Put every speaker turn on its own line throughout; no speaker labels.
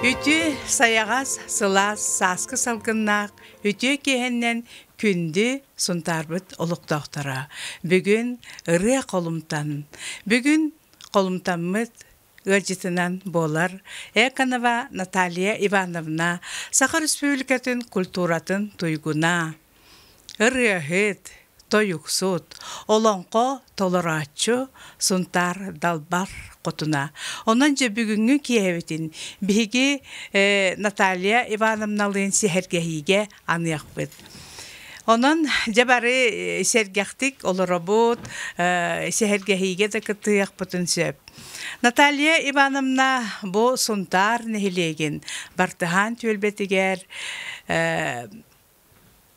Үтүө сайаҕас, сылаас, сааскы салгыннаах үтүө киэһэннэн күндү Сунтаарбыт олохтоохторо. Бүгүн ырыа холумтан. Бүгүн холумтаммыт ыалдьытынан буолар Эконова Наталья Ивановна, Саха Республикатын культуратын туйгуна, ырыаһыт, тойуксут, олоҥхо толорооччу Сунтаар Далбар Хотуна. Онон дьэ бүгүҥҥү киэһэбитин биһиги Наталья Ивановналыын сэһэргэһиигэ аныахпыт. Онон дьэ бары сэргэхтик олоробут, сэһэргэһиигэ да кыттыһыахпытын сөп. Наталья Ивановна бу Сунтаар нэһилиэгин Бартыһаан түөлбэтигэр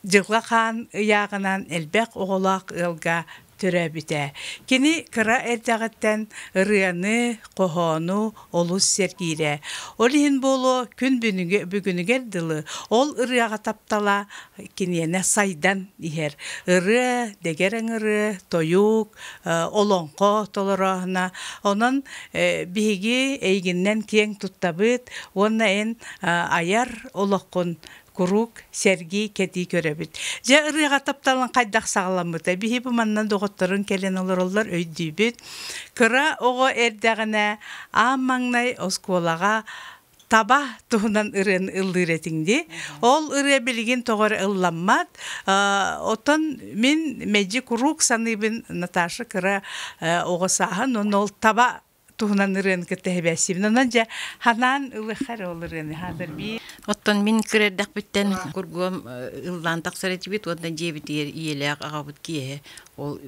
Дьылҕа хаан ыйааҕынан элбэх оҕолоох ыалга төрөөбүтэ. Кини кыра эрдэҕиттэн ырыаны, хоһоону олус сэргиирэ. Ол иһин буолуо күн бүгүнүгэр дылы ол ырыаҕа таптала киниэнэ сайдан иһэр. Ырыа, дэгэрэҥ ырыа, тойук, олоҥхо толорооһуна. Онон биһиги эйигиннэн киэҥ туттабыт уонна эн айар олоххун куруук сэргии кэтии көрөбүт. Дьэ ырыаҕа тапталын хайдах саҕаламмыта биһи бу манна доҕотторун кэлэн олороллор өйдүүбүт. Кыра оҕо эрдэҕинэ аан маҥнай оскуолаҕа таба туһунан ырыаны ыллыыр этиҥ дии. Ол ырыа билигин тоҕо эрэ ылламмат. Оттон мин мэлдьи куруук саныыбын Наташа кыра оҕо сааһын, онно ол таба туһунан ырыаны кытта эһэбээссибин. Онон дьэ ханаан ылыахха эрэ ол ырыаны хаатар бии.
Оттон мин кыра эрдэхпиттэн кургуом ыллаан тахсар этибит уонна дьиэбитигэр ийэлээх аҕабыт киэһэ ол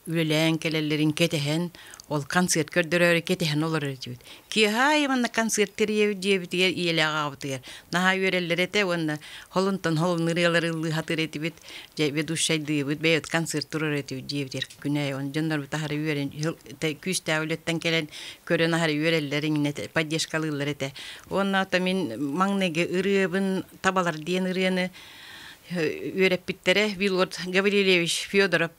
үлэлээн кэлэллэрин кэтэһэн ол концерт көрдөрөөрү кэтэһэн олорор этибит. Киэһэ аайы манна концерт тэрийэбит дьиэбитигэр ийэлээх аҕабытыгар наһаа үөрэллэр этэ уонна холунтан холун ырыалары ыллыы сатыыр этибит. Дьэ ведущайдыыбыт бэйэбит концерт турар этибит дьиэбитигэр күнэ он дьоннорбут аһары үөрэн күүстээх үлэттэн кэлэн көрөн аһары үөрэллэр иҥнэ поддержкалыыллар этэ. Уонна ото мин маҥнайгы ырыабын табалар диэн ырыаны үөрэппиттэрэ Вилорд Гаврильевич Федоров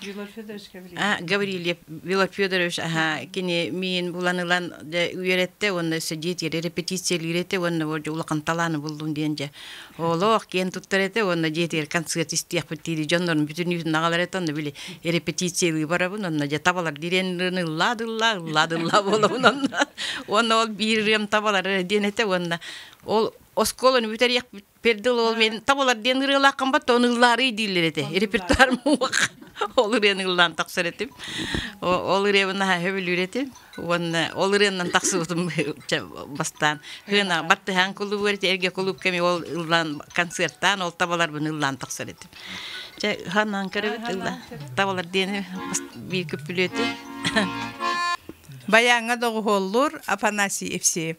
Вилор Федорович Гаврильев.
Гаврильев Вилор Федорович аха кини миин булан ылан үөрэттэ уонна өссө дьиэтигэр репетициялыыр этэ уонна улахан талааны буллум диэн дьэ Олох киэн туттар этэ уонна дьиэтигэр концерт истиэхпит диир дьоннорун бүтүннүүтүн аҕалар этэ онно били репетициялыы барабын онно дьэ табалар дириэн ыллаа дыллаа ыллаа дыллаа буолабын онно уонна ол биир ырыам табалар эрэ диэн этэ уонна ол оскуоланы бүтэриэхпит пердыл ол мен табалар диэн ырыалааххын бат оны ыллаарый дииллэр этэ репертуар муох ол ырыаны ыллаан тахсар этим ол ырыабын наһаа сөбүлүүр этим Уонна ол ырыаннан тахсыбытым бастаан. Хына баттыһаан кулубугар эргэ кулууп кэми ол ыллаан концерттаан ол табаларбын ыллаан тахсар этим. Чэ ханаан көрөбүт ылла. Табалар диэни биир көппүлүөтү.
Баяҥҥа доҕуһуоллуур Афанасий Евсеев.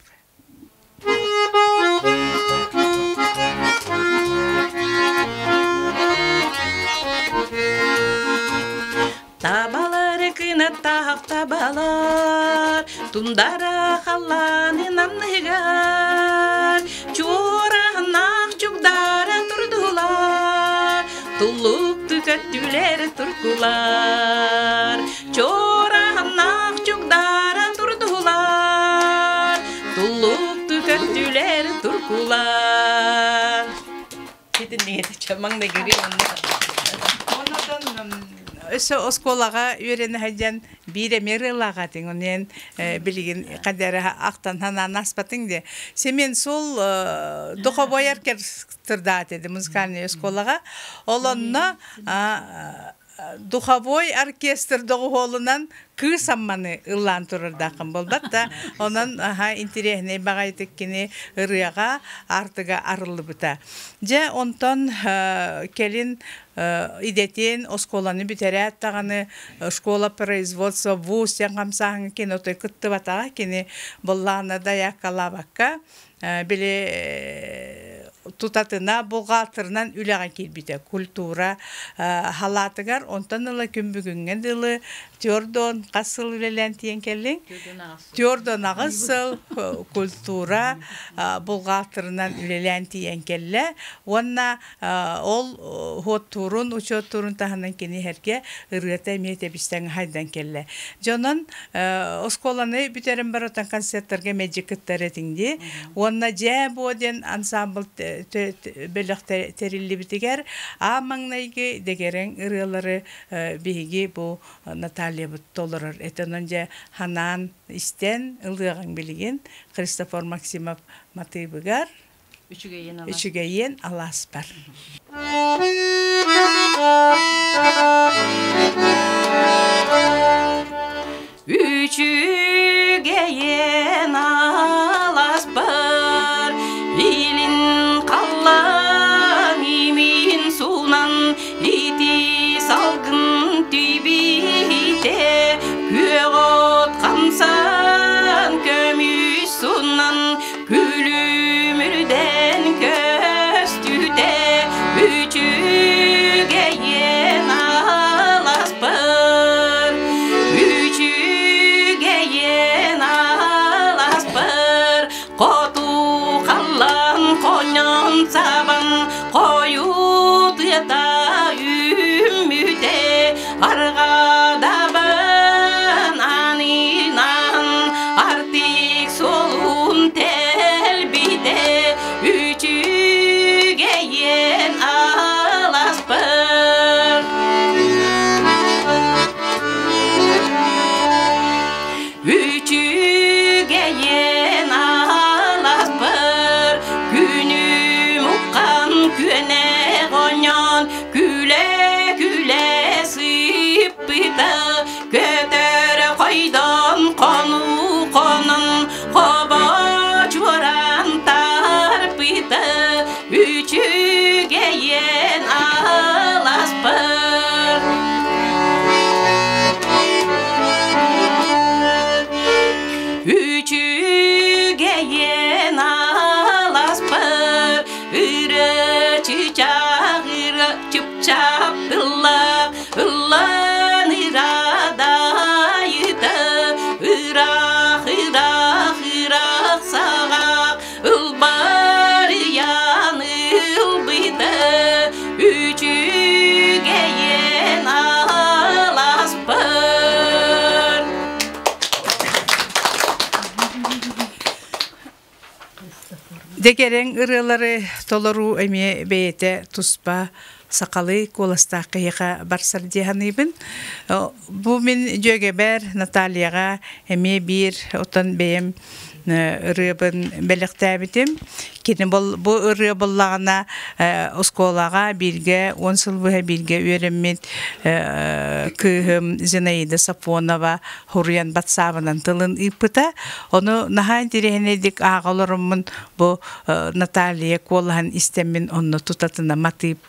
Табалары кынаттаах табалар, тундара халлаанын анныгар, чуораһыннаах чугдара турдулар, туллукту көттүлэр туркулар, чуораһыннаах чугдара турдулар. Туллукту көттүлэр туркулар. Ситиннигэ маҥнайгы онно.
Оннотон өссө оскуолаҕа үөрэнэ сылдьан биир эмиэ ырыалаах этиҥ. Онон билигин хадара ахтан санаан аспатыҥ де. Семен сол духовой оркестрдаат edi музыкальный оскуолаҕа. Ол онно духовой оркестр доҕуһуолунан кыыс Амманы ыллаан турардааххын буолбат да, онон аха интириэһинэй баҕайытык кини ырыаҕа аартыга арыллыбыта. Дьэ онтон кэлин идэтин оскуоланы бүтэрээт даҕаны школа производства вуз диэн хамсааһыҥҥа кини отой кыттыбатаҕа кини быллаана дайааккалаабакка били тутатына бухгалтырынан үлэҕэ киирбитэ культура халаатыгар онтон ыла күн бүгүҥҥэ дылы түөрт хас сыл үлэлээн тиийэн кэллиҥ 48 сыл культура бухгалтырынан үлэлээн тиийэн кэллэ уонна ол хуоттуурун учуоттуурун таһынан кини иһэргэ ырыата эмиэ тэбистэн хайдан кэллэ дьонон оскуоланы бүтэрэн барытан концерттарга мэлдьи кыттар этиҥ дии уонна дьээ буо диэн ансамбль бөлөх тэриллибитигэр аа маҥнайгы дэгэрэҥ ырыалары биһиги бу Натальябыт толорор этэ онон дьэ ханаан истэн ылыаҕыҥ билигин Христофор Максимов матыыбыгар Үчүгэйиэн алааспар.
Үчүгэйиэн алааспар илин халлаан имин суунан ити салгын түбүтэ күөх от хамсан көмүс сунан Күлүмүрдэн көстүүтэ үчүгэйин аласпын, үчүгэйин аласпыр, хоту халлан хоньон сабан хойутута үүммүтэ арҕадабын анынан артык суолун тэлбитэ үчүгэйин аласпын үчүгэйин аласпыр күнүм уххан күөнэ оонньоон күлэ-күлэ сыппыта Көтөр хойдон хонуу хонон хобо чуоран тарпыта үчүгэйин аласпар. Үчүгэйин аласпар, ыры чычах ыры чыпчап тыллаах Ыллан ыраадайыта, ыраах, ыраах, ыраах саҕах, ылбарыйан ылбыта, үчүгэйин аласпар.
Дэгэрэн ырыалары толоруу эмиэ бэйэтэ туспа сахалыы куоластаах киһиэхэ барсар дии саныыбын. Бу мин дьүөгэбэр Натальяҕа эмиэ биир оттон бэйэм ырыабын бэлэхтээбитим. Кини бу ырыа буллаҕына оскуолаҕа бииргэ 10 сыл быһа бииргэ үөрэммит кыыһым Зинаида Сапонова хуруйан батсаабынан тылын ыыппыта. Ону наһаа интэриэһинэйдик ааҕа олороммун бу Наталья куолаһын истэммин онно тутатына матыып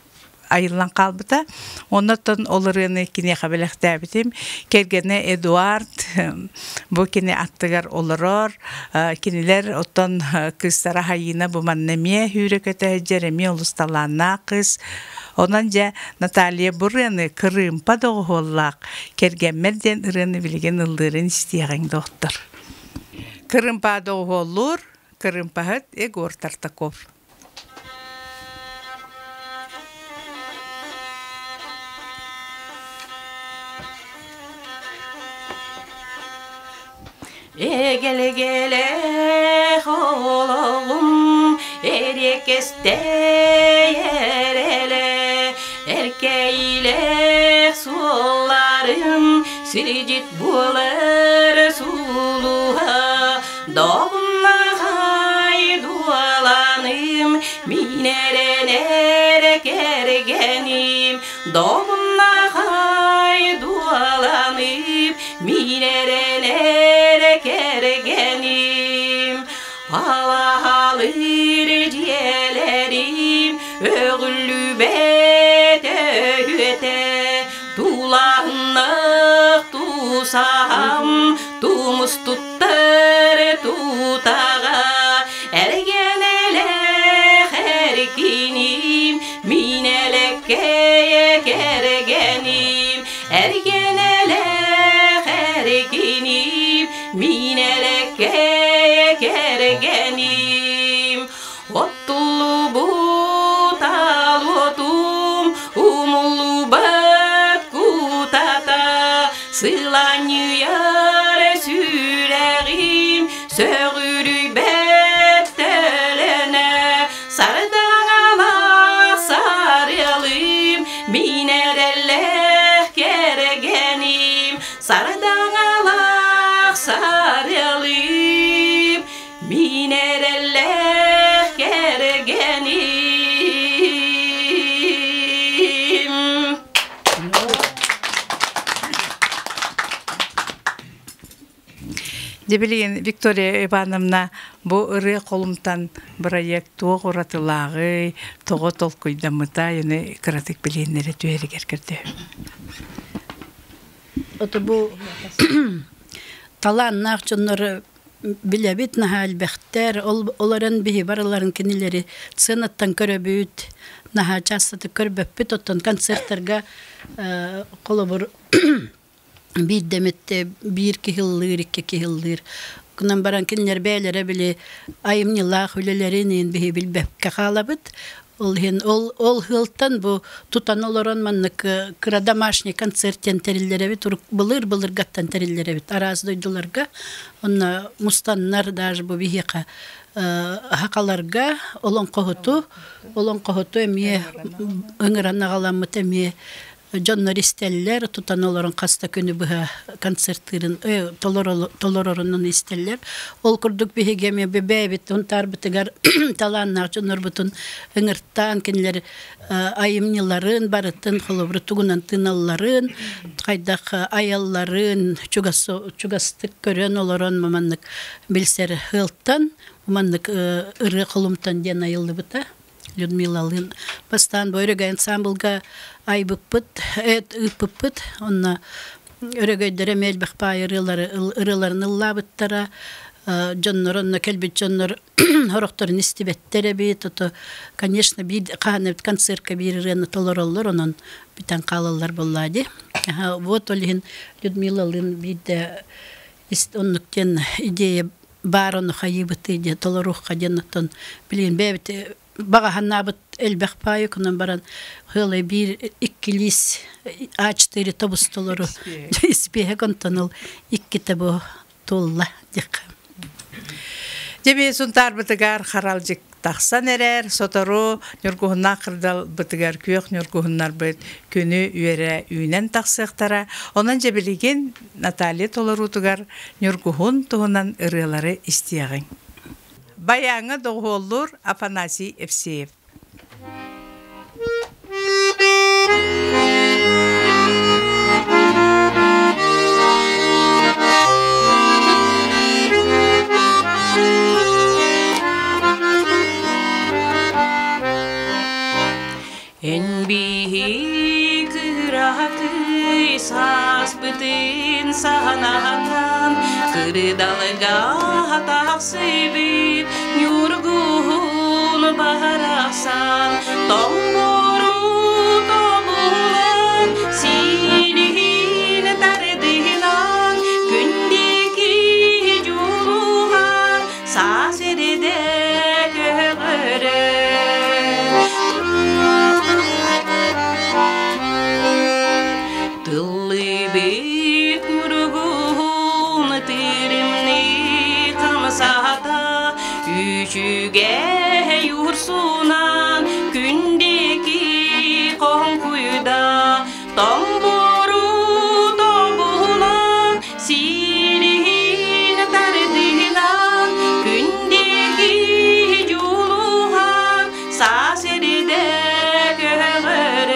айыллан хаалбыта. Оннотон ол ырыаны киниэхэ бэлэхтээбитим. Кэргэнэ Эдуард бу кини аттыгар олорор. Кинилэр оттон кыыстара Хайыына бу манна эмиэ сүүрэ көтө сылдьар эмиэ олус талааннаах кыыс. Онон дьэ Наталья бу ырыаны кырыымпа доҕуһуоллаах кэргэммэр диэн ырыаны билигин ыллыырын истиэҕиҥ доҕоттор. Кырыымпа доҕуһуоллуур кырыымпаһыт Егор Тартаков.
Эгелегеле Эрэкэстэйэрэлэ Эркэйлээх суолларым Сирдьит буолар сулуһа Добуннахай дуоланым Мин эрэнэр кэргэним Добуннахай дуоланым Мин эрэнэр кэргэним Алаһалыыр дьиэлэрим Өҕүллүбэт өһүөтэ Тулааннах тусаһам Тумус туттар тутаҕа Эргэнэлэх эркиним Мин элэккэй кэргэним Эргэнэлэх эркиним Мин элэккэй кэргэним Оттуллубут алуотум умуллубат кутата Сыланньыйар сүрэҕим сөҕүрүйбэт төлөнө Сардаҥалаах сарыалым мин эрэллээх кэргэним Сардаҥалаах сарыалым мин эрэллээх кэргэним.
Дьэ билигин Виктория Ивановна бу ырыа холумтан бырайыак туох уратылааҕый, тоҕо толкуйдаммыта, аны кыратык билиэннэрэ түһэригэр көрдөһөбүн.
Ото бу талааннаах дьоннор билэбит наһаа элбэхтэр. Ол олорон биһи барыларын кинилэри сценаттан көрөбүт, наһаа чаастатык көрбөппүт. Оттон концерттарга холобур биирдэмит биир киһи ыллыыр, икки киһи ыллыыр. Гынан баран кинилэр бэйэлэрэ били айымньылаах үлэлэрин биһи билбэккэ хаалабыт. Ол иһин ол ол ыалтан бу тутан олорон маннык кыра домашний концерт диэн тэриллэр эбит. Былыр былыргаттан тэриллэр эбит араас дойдуларга. Онно мустаннар даже бу биһиэхэ хахаларга олоҥхоһуту олоҥхоһуту эмиэ ыҥыран аҕаламмыт эмиэ дьоннор истэллэр, тутан олорон хас да күнү быһа концерттыырын толорорунан истэллэр. Ол курдук биһиги эмиэ бэйэбит Сунтаарбытыгар талааннаах дьоннорбутун ыҥыртаан кинилэр айымньыларын барытын холобур тугунан тыыналларын, хайдах айалларын чугас чугастык көрөн олорон маннык билсэр ыалтан маннык ырыа холумтан диэн айыллыбыта. Людмилалыын бастаан бу Өрөгөй ансаамбылга айбыппыт, ыыппыппыт. Онно өрөгөйдөрө эмиэ элбэх баай ырыалары ырыаларын ыллаабыттара. Дьоннор онно кэлбит дьоннор сорохторун истибэттэр эбит. Ото, конечно, биир хаһан эбит концертка биир ырыаны толороллор, онон бүтэн хаалаллар буоллаа дии. Вот ол иһин Людмилалыын биирдэ оннук диэн идея баар ону хайыыбытый диэн толоруохха диэн оттон билигин бэйэбит баҕаһаннаабыт элбэх паайы гынан баран ыалай биир иккилиис А4 тобус толору испиэһэк онтон ол иккитэ бу туолла диэххэ.
Дьэ Сунтаарбытыгар харалдьык тахсан эрэр, сотору ньургуһуннаах кырдалбытыгар күөх ньургуһуннарбыт күнү үөрэ үүнэн тахсыахтара. Онон дьэ билигин Наталья толоруутугар ньургуһун туһунан ырыалары истиэҕиҥ. Байааҥҥа доҕуһуоллуур Афанасий Евсеев.
Эн биһи кыракый сааспытын саһанаһан кырдалга тахсыбыт ньургуһун барахсан тоҥмору тобулан силиһин тардыһынан күндики дьулуһан саас эрдэ көҕөрө Тыллыбыт муругун тыырымны хамсата Үчүгэй урсунан күндеки хоҥкуйда тоҥбуру тобулан силиһин тардыынан күндеки дьулуһан саас эрдэ көҕөрөр.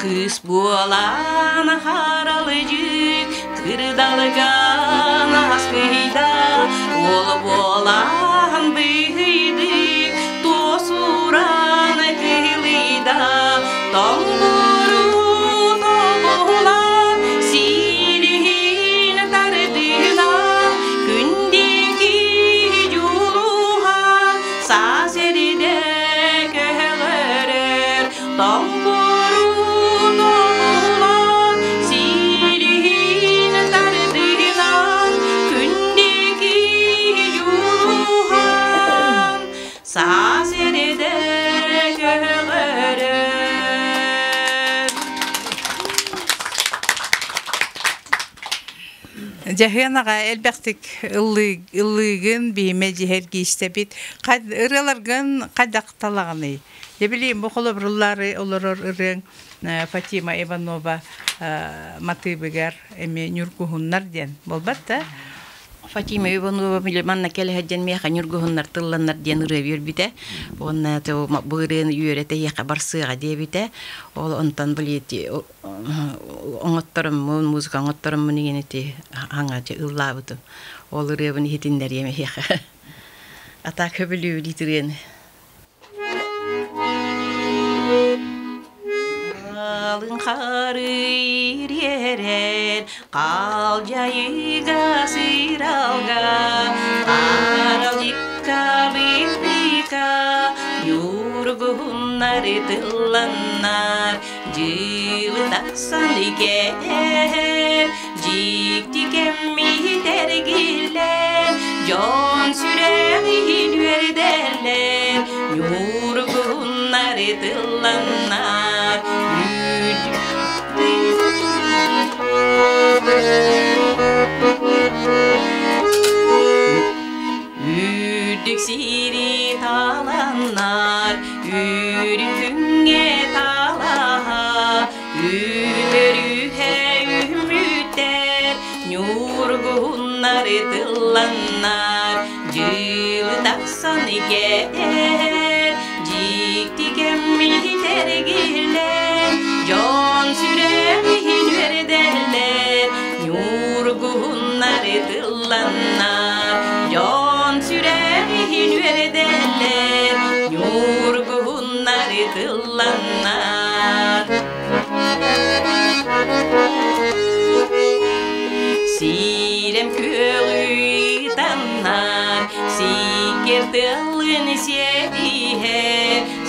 Кыыс буолан харалыдьык кырдалыган аскыйда, уол буолан быһыйдык туосуран кыылыйда, тоҥмуру тобулан силиһин тардынан күндики дьулуһан саас эрдэ көһөҕөрөр. Тоҥмуру тобулан силиһин тардынан күндики дьулуһан саас эрдэ көһөҕөрөр.
Дьаһыанаҕа элбэхтик ыллыыгын, биһимэ дьиһэргии истэбит. Ырыаларгын хайдах талаҕыный? Дьэ билиим, бу холобуруллаары олорор ырыаҥ Фатима Иванова матыыбыгар эмиэ Ньургуһуннар диэн буолбат да?
Фатима Иванова манна кэлэ сылдьан миэхэ Ньургуһуннар тылланнар диэн ырыа биэрбитэ. Уонна бу ырыаны үөрэтэ эйиэхэ барсыаҕа диэбитэ. Ол онтон билиэти оҥоттороммун, музыка оҥоттороммун иҥин ити хаҥа ыллаабытым. Ол ырыабын иһитиннэриэм эһиэхэ. А так сөбүлүүбүн ити ырыаны. Алын харый ириэрэр, халдьайыга сыыралга, аралдьыкка быыппыка, ньургуһуннары тылланнар, дьылы тахсан кэлэр, дьикти кэммит эргиллэн, дьон сүрэҕин үөрдэллэр, ньургуһуннары тылланнар, Үрдүк сири таланнар, үрүҥ күҥҥэ талаһа, үтөрүһэ үмүттэр, ньургуһуннар тылланнар, дьылы тахсан кэлэр, дьикти кэммит эргиллэр, дьон сүрэҕин үөрдэллэр, ньургуһуннар тылланнар, дьон сүрэҕин үөрдэллэр, ньургуһуннар тылланнар. Сирэм күөлү сикер тылын сиэтиһэ,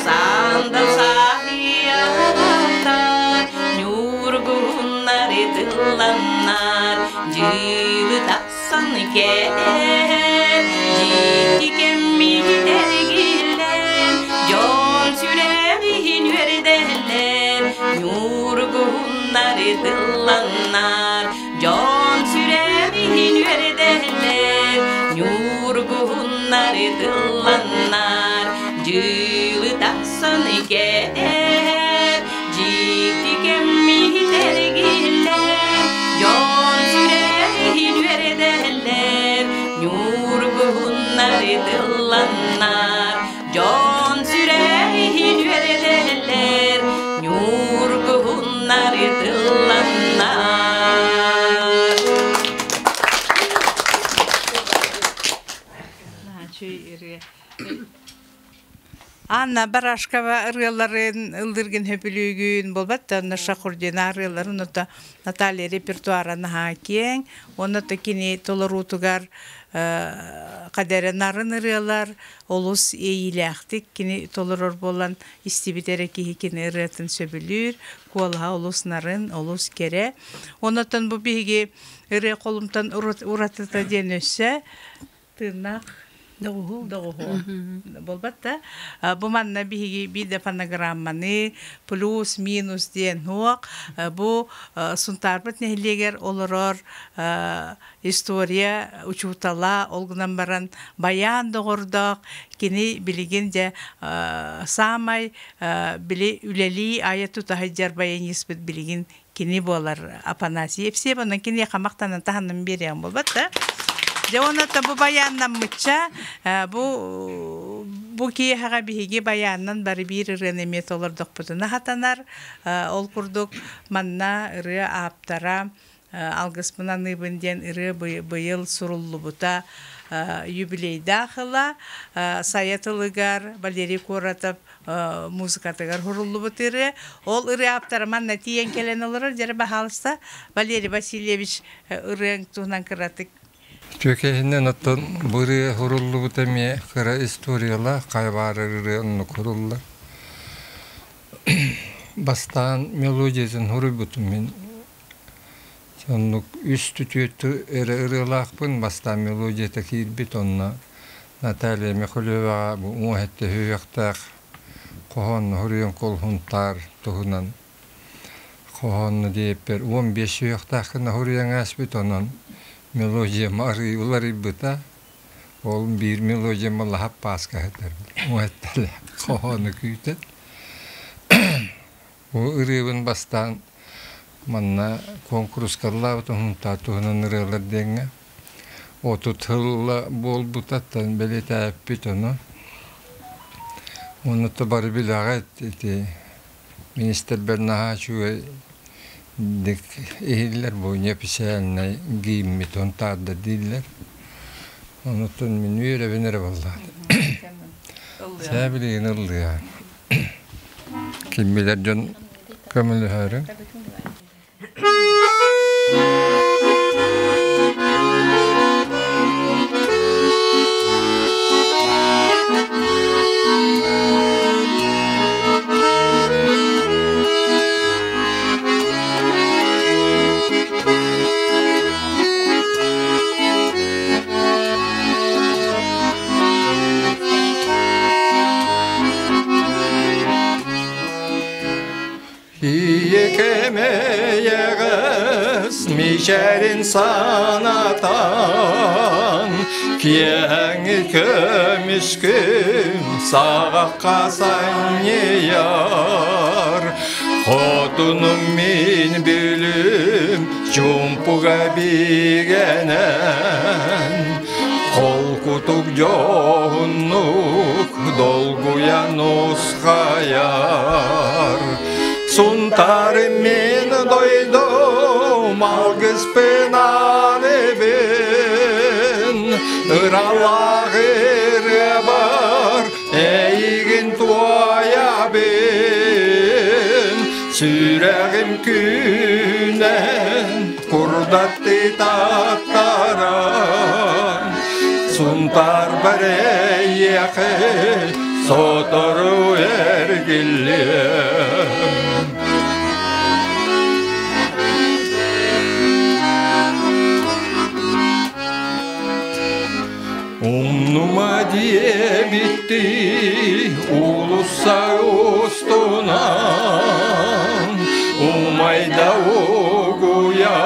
сандал саһыйааттар, ньургуһуннар тылланнар, дьылы тахсан кэлэр, дьикти кэммит эргиллэн, дьон сүрэҕин үөрдэллэр, ньургуһуннар тылланнар, дьон сүрэҕин үөрдэллэр, ньургуһуннар тылланнар, дьылы тахсан кэлэр, дьикти кэммит эргиллэр, дьон сүрэҕин үөрдэллэр, ньургуһуннар тылланнар, дьон сүрэҕин үөрдэллэр, ньургуһуннар тылланнар.
Анна Барашкова ырыаларын ыллыргын хөпүлүүгүн болбат да Шахурдина ырыаларын ота Наталья репертуара наһаа киэҥ уонна то кини толоруутугар кадэрэ нарын ырыалар олус иэйиилээхтик кини толорор буолан истибит эрэ киһи кини ырыатын сөбүлүүр куолаһа олус нарын олус кэрэ оннотон бу биһиги ырыа холумтан уратыта диэн өссө тыыннаах Доҕуһуол. Буолбат да. Бу манна биһиги биир да фонограмманы плюс, минус диэн суох. Бу Сунтаарбыт нэһилиэгэр олорор история учуутала, ол гынан баран байаан доҕордоох, кини билигин дьэ саамай били үлэлии айа тута сылдьар баяниспыт билигин кини буолар Афанасий Евсеев, онон киниэхэ махтанан таһанным биэриэҕим буолбат да. Дьэ уонна бу байааннаммычча бу киэһэҕэ биһиги байааннан бары биир ырыаны эмиэ толордохпутуна хатанар. Ол курдук манна ырыа ааптара алгыспын аныыбын диэн ырыа быйыл суруллубута юбилейдаах ыла Сайа тылыгар Валерий Коротов музыкатыгар суруллубут ырыа. Ол ырыа ааптара манна тиийэн кэлэн олорор. Дьэрэ баһаалыста Валерий Васильевич ырыаҥ туһунан кыратык.
Түөкэһинэн оттон бу ырыа суруллубута эмиэ кыра историялаах, хайа баарар ырыа оннук суруллар. Бастаан мелодиятын суруйбутум мин. Оннук үс түтүөт эрэ ырыалаахпын, бастаан мелодията киирбит, онно Наталья Михалеваҕа бу уҥуох сүһүөхтээх хоһоонно суруйан Кулһунтаар туһунан хоһоонно диэппэр 15 сүһүөхтээх гына суруйан ааспыт, онон мелодиям арыый уларыйбыта. Ол биир мелодиям лаһап пааска сытар уҥуох хоһоону күүтэн. Бу ырыабын бастаан манна куонкуруска ыллаабытым Һунтаар туһунан ырыалар диэҥҥэ 30 сылла буолбутаттан бэлиэтээппит ону. Уонна то бары билэҕит ити министрбэр наһаа үчүгэйдик иһиллэр бу неофициальнай гиммит Һунтаарда дииллэр. Онуттан мин үөрэбин эрэ буоллаҕа. Сээ билигин ыллыа. Ким билэр дьон көмөлөһөрү. Ийекемейеҕэс мичээрин санатан, киэҥи көмүскүн саҕахха санньыйар. Хотунум мин бүлүм чуумпуга бигэнэн, холкутук дьоһуннук долгуйан усхайар. Сунтары мин дойдум алгыспын аныбын, ыралаах ырыабар эйигин туойабын. Сүрэҕим күүнэн курдатты таттаран, Сунтаар эйиэхэ сотору эргиллиэм. Умнума диэбиттии уулусса устунан умайда угуйа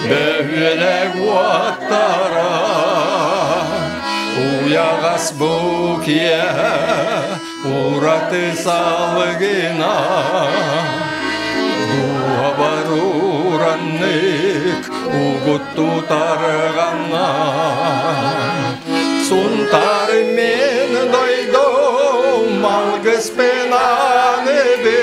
бөһүөлэк уоттара уйаҕас бу киэһэ ураты салгына дууһабар ураннык угутту тарҕанна Сунтаар мен дойдум алгыспын аныбын,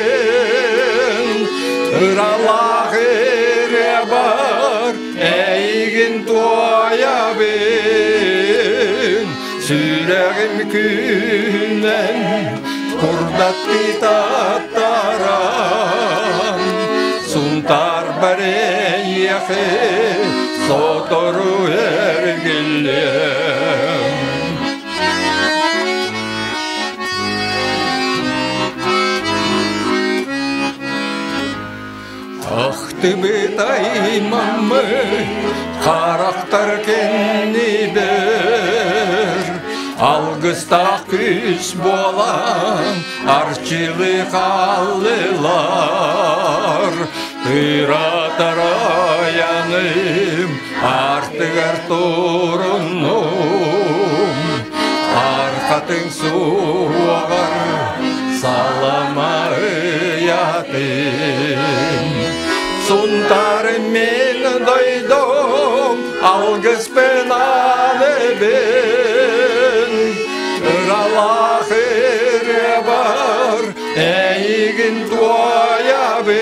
ыралаах ырыабар эйигин туойабын. Сүрэҕим күүнэн курдаттыы таттаран, Сунтаар эйиэхэ сотору эргиллиэм. Ахтыбыт аймаммыт харахтар кэннибэр Алгыстаах күүс буолан арчылыы хааллылар. Ыратар айаным артыгар туруннум, архатын суоҕар салама ыйатым. Сунтарым мен дойдум, алгыспын аныбын, ыралаах ырыабар эйигин туойабын,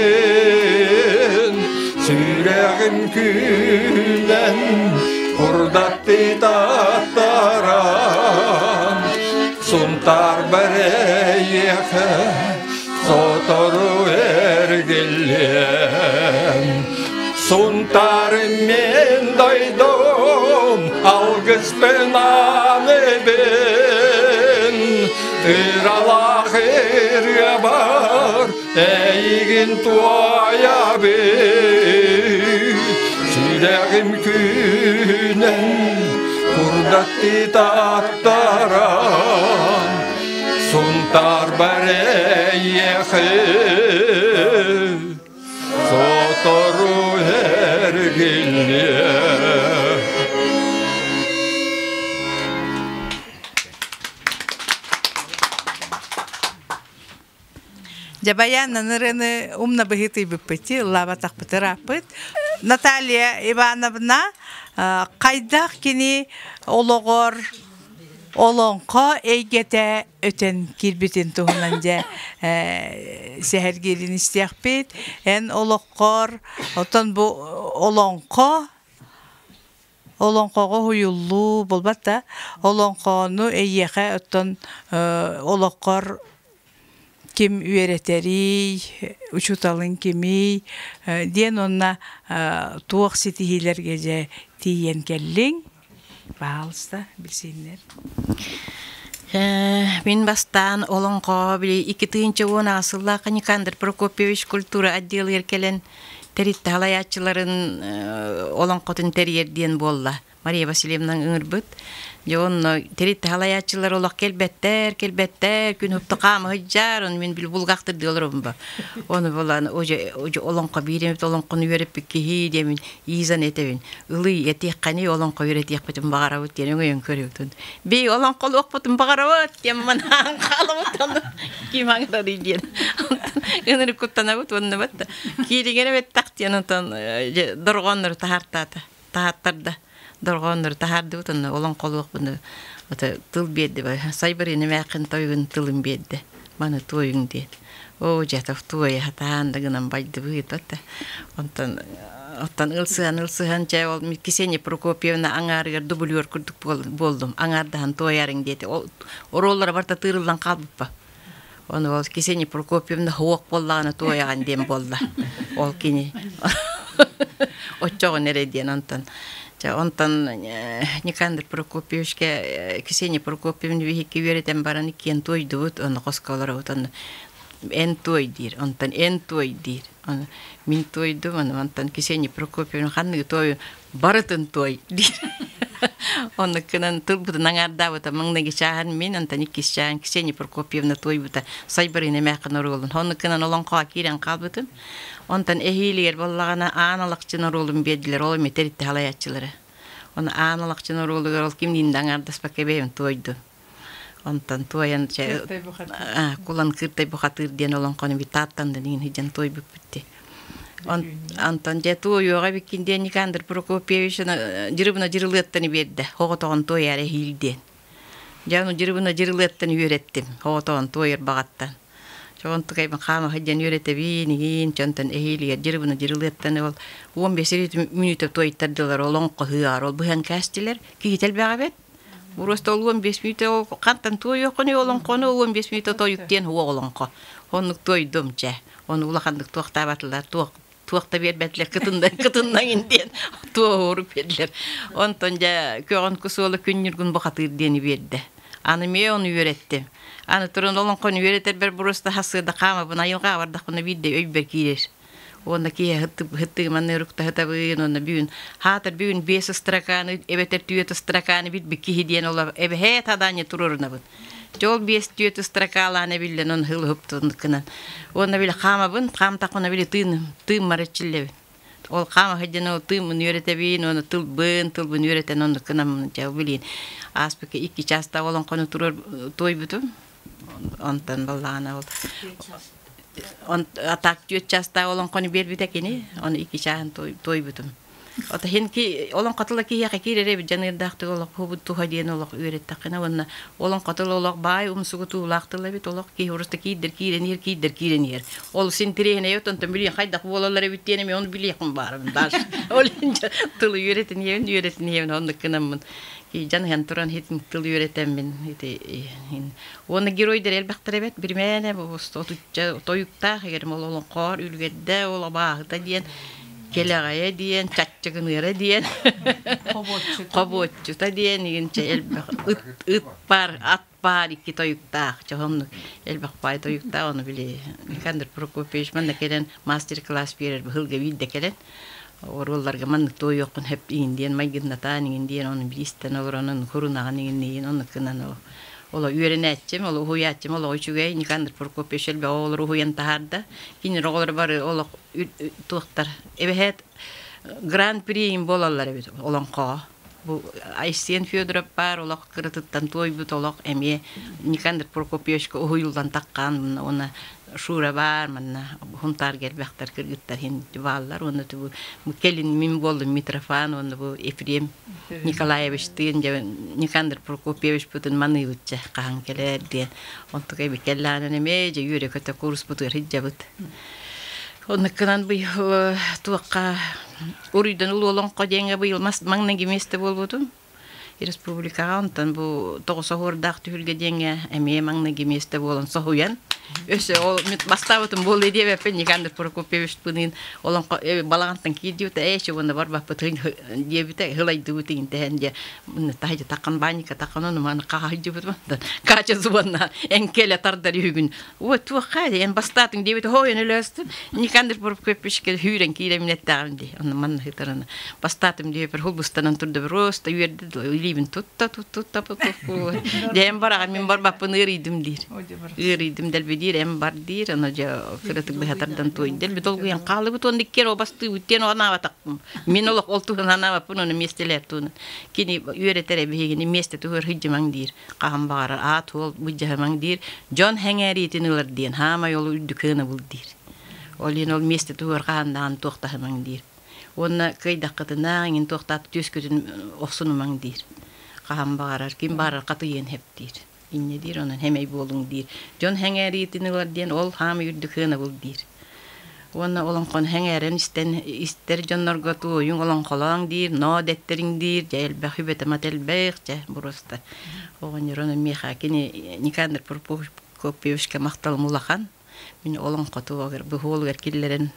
сүрэҕим күүнэн курдаттыы таттаран, Сунтаар бэрэйиэхэ сотору эргиллиэм. Сунтаарым мин дойдум, алгыспын аныбын, ыралаах ырыабар эйигин туойабын. Сүрэҕим күүнэн курдаттыы таттаран, Сунтаар бэрэйиэхэ сотору эргиллиэ.
Дьабайаан ырыаны умна быһыытыйбыппыт, ыллаабатахпыт ырааппыт. Наталья Ивановна хайдах кини олоҕор олоҥхо эйгэтэ өтөн киирбитин туһунан дьэ сэһэргиирин истиэхпит. Эн олоххор оттон бу олоҥхо олоҥхоҕо уһуйуллуу буолбат да олоҥхону эйиэхэ оттон олоххор ким үөрэтэрий, учууталыҥ кимий диэн уонна туох ситиһиилэргэ дьэ тиийэн кэллиҥ? Пожалуйста, билсииннэр.
Мин бастаан олоҥхо били 2010 сыллаахха Никандр Прокопьевич культура отделыгар кэлэн тэрилтэ салайааччыларын олоҥхотун тэрийэр диэн буолла. Мария Васильевна ыҥырбыт. Дьэ онно тэрилтэ салайааччылар олох кэлбэттэр, кэлбэттэр, күн уһупта хаама сылдьар, ону мин били булгахтырдыы олоробун ба. Ону булан уже олоҥхо биир эмит олоҥхону үөрэппит киһи диэмин Изан этэбин. Ылый этиэххэний олоҥхо үөрэтиэхпитин баҕарабыт диэн өҥөйөн көрүбүтүн. Би олоҥхолуохпутун баҕарабыт диэн манаан хаалабыт ону ким аҥарарый диэн. Ынырык куттанабыт уонна бат киириҥэр эбэттэх диэн онтон дорҕооннору таһаартаата. Таһааттарда. Дорҕооннору таһаардыбыт онно олоҥхолуохпуну тыл биэрди сайбарыны мээххин тойугун тылын биэрдэ. Маны туойуҥ диэн. Оо, дьэтов туойа сатаан да гынан байдыбыт да. Онтон оттон ылсыһан-ылсыһан чэ ол Ксения Прокопьевна аҥаарыгар дублер курдук буоллум. Аҥаардаһан туойарыҥ диэтэ. Ол оруоллара барыта тыырыллан хаалбыппа. Ону ол Ксения Прокопьевна хуох буоллаҕына туойаҕын диэн буолла. Ол кини оччоҕун эрэ диэн онтон Чэ, онтон Никандр Прокопьевичка Ксения Прокопьевна биһикки үөрэтэн баран иккиэн туойдубут, ону хоско олоробут, онно эн туой диир, онтон эн туой диир. Ону мин туойдум, ону онтон Ксения Прокопьевна ханныгы туой барытын туой диир. Оннук гынан тылбытын аҥаардаабыта маҥнайгы чааһын мин, онтон иккис чааһын Ксения Прокопьевна туойбута Сайбарыын эмээххин оруолун. Оннук гынан олоҥхоҕо киирэн хаалбытым. Онтон эһиилигэр буоллаҕына Аан Алахчын оруолун биэрдилэр, ол эмиэ тэрилтэ салайааччылара. Ону Аан Алахчын оруолугар ол кимниин да аҥаардаспакка бэйэм туойдум. Онтон туойан чэ, Кулан Кыыртай бухатыыр диэн олоҥхону бит Тааттандан иҥин сылдьан туойбуппут дии. Онтон дьэ туойуоҕа эбиккин диэн Никандр Прокопьевич дьырыбына дьырылыаттан биэрдэ, оҕотоҕун туойаары эһиил диэн. Дьэ ону дьырыбына дьырылыаттан үөрэттим, оҕотоҕун туойар баҕаттан. Чоҕун тукайбын хаама сылдьан үөрэтэбиин, игиин, чонтон эһиилигэр дьырыбына дьырылыаттан ол 15 мүнүүтэ туойтардылар, олоҥхо ыһыаҕар ол быһан кээстилэр. Киһитэ элбэҕэ эбит. Просто ол 15 мүнүүтэ ол хантан туойуоххуный олоҥхону 15 мүнүүтэ тойук диэн уох олоҥхо. Оннук туойдум чэ. Ону улаханнык туохтаабатылар, туох туох да биэрбэтилэр кытынна кытыннаҥын диэн туоһууру биэрдилэр. Онтон дьэ көҕөн кусуола күн ньургун бухатыыр диэни биэрдэ. Аны эмиэ ону үөрэттим. Аны туран олоҥхону үөрэтэрбэр просто хасыада хаамабын айылҕа бардахпына биирдэ өйбөр киирэр. Уонна киһи хыттыгыманны ыруктаһытабын, уонна бүгүн хаатар бүгүн биэс ыстракааны эбэтэр түөрт ыстракааны билбит киһи диэн ола эбэһээ тадаанньа туруорунабын. Дьэ ол биэс түөрт ыстракаалаан эбиллэн он хыл уһуптункынан. Уонна били хаамабын, хаамтахпына били тыын тыыммар иччиллэбин. Ол хаама сылдьан ол тыыммын үөрэтэбин, уонна тылбын, тылбын үөрэтэн оннук гынаммын дьэ билин ааспыкка икки чаастаах олоҥхону туруор туойбутум. Онтон баллаҕана ол атаак түөрт чаастаах олоҥхону биэрбитэ кини, ону икки чааһын туойбутум. Ото хин ки олоҥхо тыла киһиэхэ киирэр эбит дьаныардаахтык олох хубут туһа диэн олох үөрэттэххинэ уонна олоҥхо тыла олох баай умсугутуулаах тыл эбит олох киһи уруста киирдэр киирэн иһэр киирдэр киирэн иһэр ол синтириэһинэй онтон билиэн хайдах буолаллар эбит диэн эмиэ ону билиэхпин баарым даже ол тылы үөрэтин иһэбин үөрэтин иһэбин оннук гынаммын дьаныһан туран хитин тыл үөрэтэммин ити уонна геройдар элбэхтэр эбит биримээнэ бу отучча тойуктаах эгерим ол олоҥхоор үлүгэрдэ ол абааһыта диэн кэлэҕэйэ диэн чаччыгыныара диэн хобуоччута диэн игинчэ элбэх ыт ыт бар ат баар икки тойуктаах чоһоннук элбэх баай тойуктаах ону били Никандр Прокопьевич манна кэлэн мастер-класс биэрэр быһылга биирдэ кэлэн оруолларга маннык туойуоххун сөп иҥин диэн майгыннатаан иҥин диэн ону биристэн олоронун хурунаҕын иҥинниин оннук гынан Оло үөрэнээччим, оло уһуйааччым олоҕо үчүгэй Никандр Прокопьевич элбэх оҕолору уһуйан таһаарда. Кинилэр оҕолоро бары олох туохтар эбэһээт гран-при буолаллар эбит олоҥхоҕо. Бу Айсен Федоров баар олох кыратыттан туойбут олох эмиэ Никандр Прокопьевичка уһуйуллан таххаан уонна Шура баар манна Хунтаарга элбэхтэр кыргыттар иһин бааллар уонна бу кэлин мин буоллум Митрофан уонна бу Ефрем Николаевичтыын дьэ Никандр Прокопьевичпытын маныыбытча хаһан кэлээр диэн онтука эбит кэллэҕинэн эмиэ дьэ үөрэ-көтө кууруспутугар сылдьабыт. Оннуккунан быйыл туохха уруйдан улуу олоҥхо диэҥҥэ быйыл маҥнайгы миэстэ буолбутум. Республикаҕа онтон бу тоҕус оһуордаах түһүлгэ диэҥҥэ эмиэ маҥнайгы миэстэ буолан соһуйан өссө ол бастаабытым буолуо диэбэппин Никандр Прокопьевичпыныын олоҥхо балаҕантан киирдибит ээ чугунна барбаппыт диэбитэ ылайдыбыт иҥтэһэн дьэ таһыдьа таххан баанньыкка таххан ону маны хаһайдыбыт Катя зубанна эҥкэлэ тардар үһүгүн Ой, туохха эн бастаатыҥ диэбит хойон өлөөстүн Никандр Прокопьевичка хүүрэн киирэмин эттэҕим дии онно манна ыытарана бастаатым диэпер хулбустанан турда просто үөрдэ илиибин тутта тутта дьэ бараҕын мин барбаппын ыарыйдым диир ыарыйдым дэлби диир эм бар диир ону дьэ кыратык быһа тардан туой дэлби долгуйан хаалыбыт уонна иккиэн обастыыбыт диэн анаабатахпын мин олох ол туһунан анаабаппын ону миэстэлээр туһунан кини үөрэтэрэ биһигини миэстэ туһугар сылдьымаҥ диир хаһан баҕарар аат-суол былдьаһымаҥ диир, дьон сэҥээриитин ылар диэн хаамай ол үрдүк ынабыл диир. Ол иһин ол миэстэ туһугар хаһан даҕаны туохтаһымаҥ диир. Уонна кыайдаххытына эҥин туохтаат түөскүтүн охсунумаҥ диир. Хаһан баҕарар, ким баҕарар хатыйыан сөп диир. Инньэ диир, онон хэмэй буолуҥ диир. Дьон сэҥээриитин ылар диэн ол хаамай үрдүк ынабыл диир. Уонна олоҥхону сэҥээрэн истэн истэр дьоннорго туойуҥ олоҥхолооҥ диир, ноо дэттэриҥ диир, дьэ элбэх үбэтэ-мата элбэх, дьэ боруоста. Оҕонньор ону миэхэ кини Никандр Прокопьевичка махталым улахан. Мин олоҥхотугар бу хуолугар киллэрэн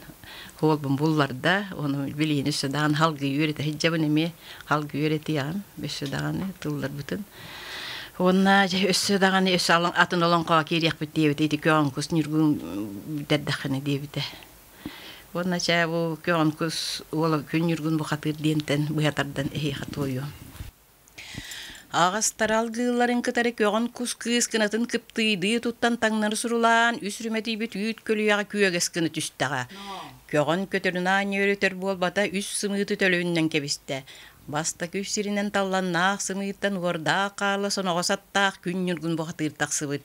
хуолбун булларда, ону билиини өссө даҕаны халгыы үөрэтэ сылдьабын эмиэ, халгыы үөрэтиэҕим өссө даҕаны тылларбытын. Уонна дьэ өссө даҕаны өссө атын олоҥхоҕо киириэхпит диэбитэ ити көҕүн Ньургун бүтэрдэххинэ диэбитэ. Уонна чээ бу көҕүн кус уола Күн Ньургун бухатыыр диэнтэн быһа тардан эһиэхэ туойуом. Аҕастара алгыылларын кытары көҕүн кус кыыс кынатын кыптыыйдыы туттан таҥнары сурулаан үс үрүмэтийбит үүт көлүйэҕэ күөгэс гына түстэҕэ. Көҕүн көтөрүн аанньа өрүтэр буолбата үс сымыыты төлөбүннэн кэбистэ. Бастакы үс сиринэн талланнаах сымыыттан уордаах хаала соноҕос аттаах күн ньургун бухатыыр тахсыбыт.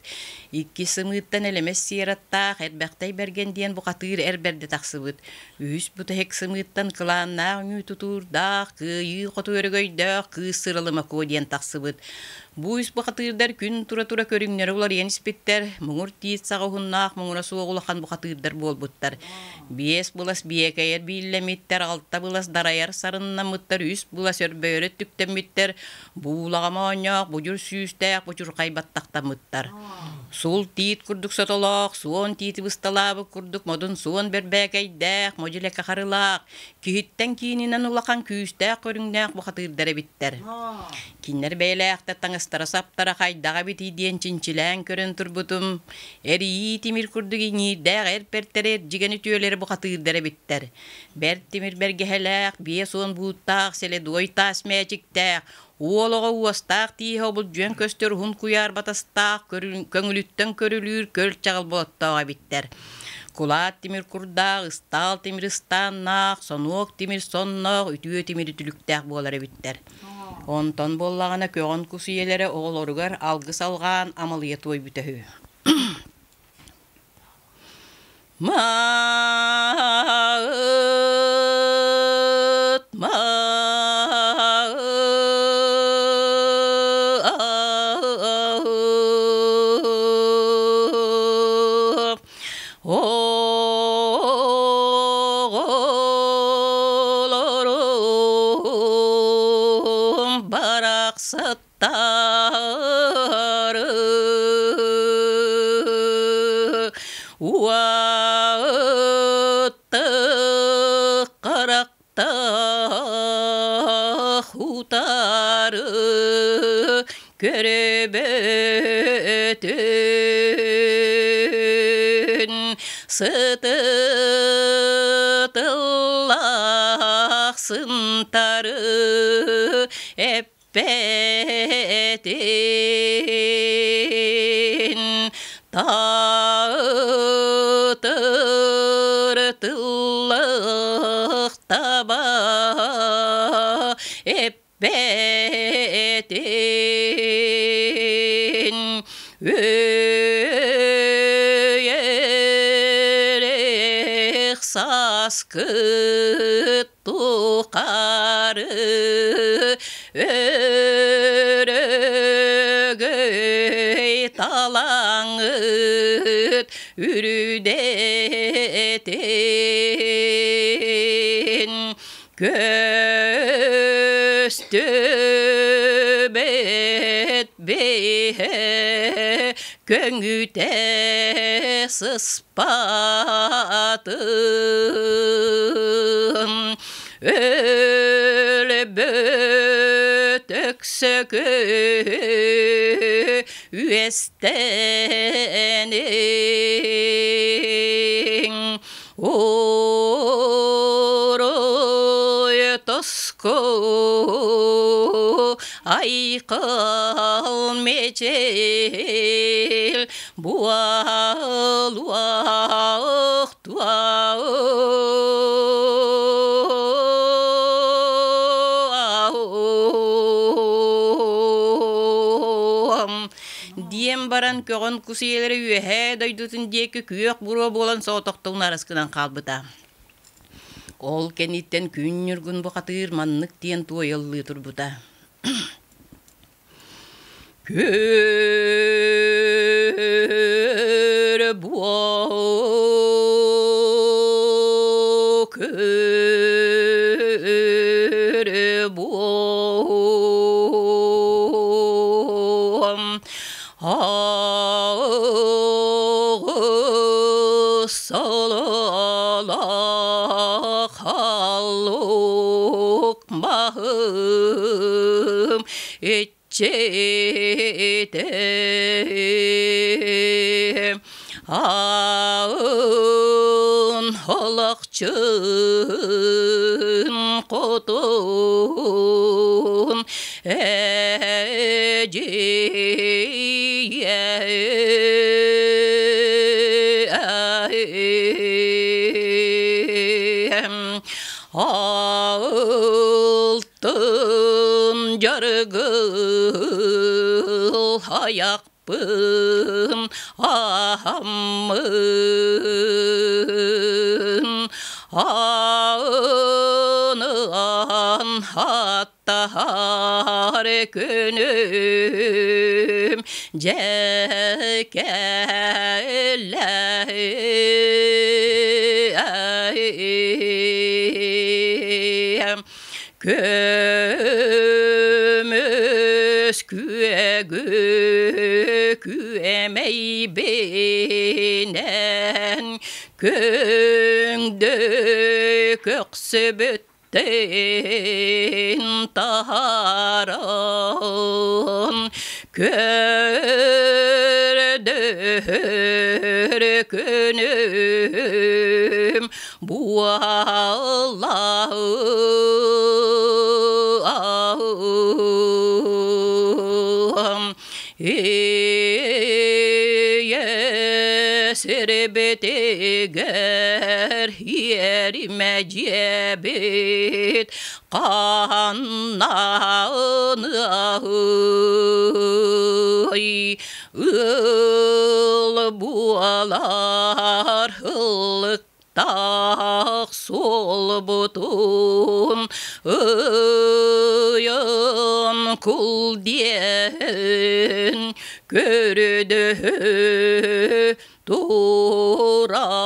Иккис сымыыттан элэмэс сиэр аттаах Эрбэхтэй Бэргэн диэн бухатыыр эр бэрдэ тахсыбыт. Үһүс бүтэһик сымыыттан кылааннаах үҥүү тутуурдаах, кыайыы хоту өрөгөйдөөх кыыс Сыралыма Куо диэн тахсыбыт. Бу үс бухатыырдар күн тура-тура көрүҥнэрэ уларыйан испиттэр, муҥур тиит саҕа уһуннаах муҥура суох улахан бухатыырдар буолбуттар. Биэс былас биэкэйэр бииллэмиттэр, алта былас дарайар сарыннаммыттар, үс былас ыла сөрбөйөрө түктэммиттэр, буулаҕа моонньоох, будьур сүүстээх бучурхай баттахтаммыттар. Сул тиит курдук сотолоох, суон тиити бысталаабыт курдук модун суон бэрбээкэйдээх, модьу-лэкэ харылаах, киһиттэн киининэн улахан күүстээх көрүҥнээх бухатыырдар эбиттэр. Кинилэр бэйэлээхтэр таҥастара-саптара хайдаҕа эбитий диэн чинчилээн көрөн турбутум, эрийии тимир курдук иҥиирдээх эр бэртэрэ эрдьигэн үтүөлэри бухатыырдар эбиттэр. Бэрт тимир бэргэһэлээх, 50 бууттаах, селедуой таас мээчиктээх, уол оҕо уостаах тииһэ обулдьуйан көстөр уһун куйаар батастаах, көҥүлүттэн көрүлүүр көл чаҕыл болоттоох эбиттэр. Кулаат тимир курдаах, ыстаал тимир ыстааннаах, сонуок тимир сонноох, үтүө тимир үтүлүктээх буолар эбиттэр. Онтон буоллаҕына көҕөн кус ийэлэрэ оҕолоругар алгыс алҕаан амалыйа туойбута үһү. Маат, маат, Оҕолорум барахсаттары уаттык харахтаах утары көрбөтүн сытытыллах сынтары эппэтин таатыр тыллах таба эппэтин үөрэх сааскы тухары өрөгөй талаҥыт үрүдэтин Көстүбэт бэйэ көҥүтэ сыспатын өлбөт өксөкү үөстэниҥ Орой тоску айқал мечел буалуақ Диэн баран көҕөн кус ийэлэрэ үөһээ дойдутун диэки күөх буруо буолан соҕотохтугун араскынан хаалбыта. Ол кэнниттэн күн ньургун бухатыыр маннык диэн туойаллыы турбута. Көр буо көр буом Аҕыс сололоох халлук маһым иччитэ Аын холохчун хотун Алтын жаргыл аяқпын аһаммын аынан аттаһар күнүм дьэ кэллэ Көмүс күөгү күөмэйбинэн Көҥдө көхсүбүттэн таһааран Көрдөһөр күнүм буолла. Ийэ сирбитигэр иэримэ дьиэбит ханнаныай, Ыл буолар ыллыктаах суолбутун ыйан кул диэн көрдөһө турабыа.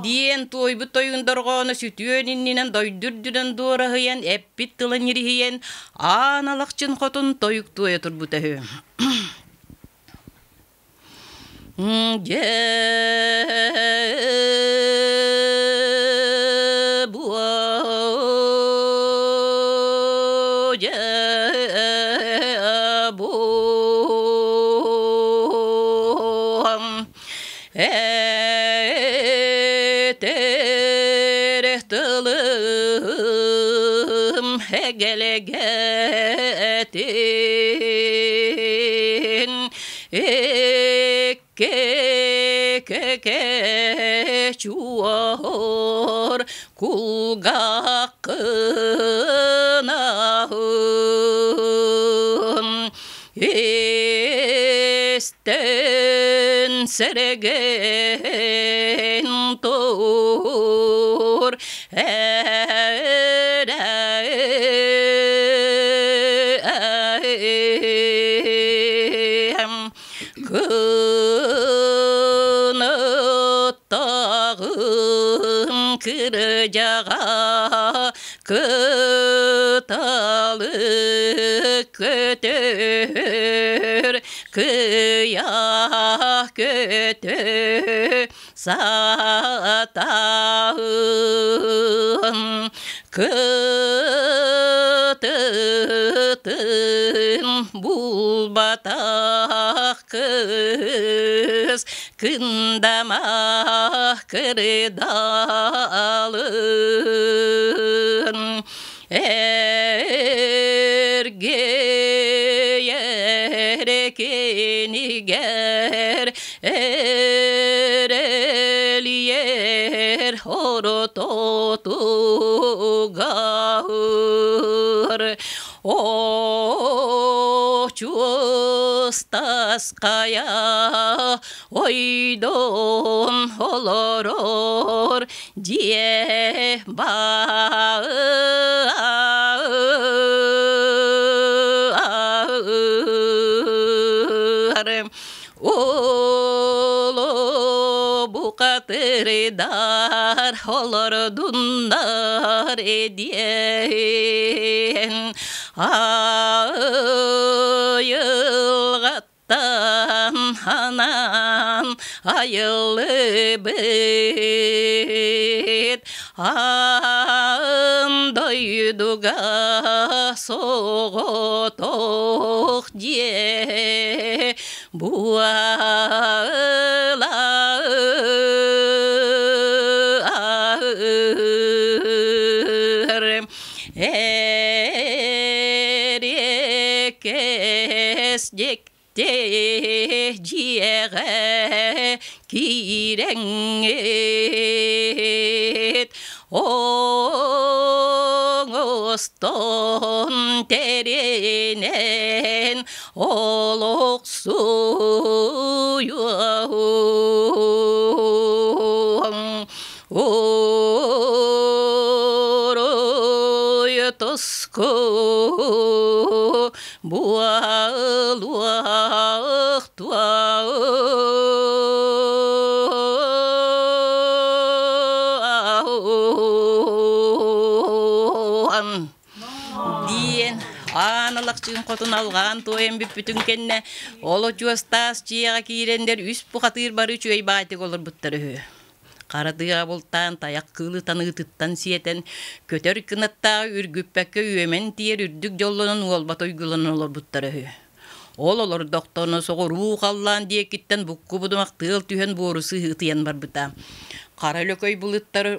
Диэн туойбут тойун дорҕооно сүтүөн иннинэн дойду үрдүнэн дуораһыйан, эппит тылын ириһийэн, аан алахчын хотун тойук туойа турбута үһү. Дьэ буо дьэ буом Этэр тылым эгэлэгэтин Экке чуор кулгаххынаһын Истэн сэрэгэн тур эрэм Кынаттаҕым кырдьаҕа Кыталык көтөр, кыйа көтө сатаһын, кытытын булбатах кыз кындама кырдалын эргийэр кинигэр эрэлиэр орототугар Очуостаская ойдон олорор дьиэ баар. Оло букатырдар олордуннар диэн айылҕаттан анаан айыллыбыт аан дойдуга соҕотох дьиэ буолар. Эриэккэс дьикти дьиэҕэ киирэҥҥит оҥостон тэринэн олохсуйуоҕуҥ. Уруй туску буолуохтуо. иччитин хотун алҕаан туойан бүппүтүн кэннэ ол очуостаас дьиэҕэ киирэннэр үс бухатыыр бары үчүгэй баайтык олорбуттар үһү. Хара тыаҕа бултаан тайах кыылы таныытыттан сиэтэн, көтөр кынаттааҕы үргүппэккэ үөмэн тиийэр үрдүк дьоллонон уолбат уйгуланан олорбуттара үһү. Ол олордохторуна соҕуруу халлаан диэкиттэн букку-будумах тыал түһэн буору сыһыытыйан барбыта. Хара лөкөй былыттары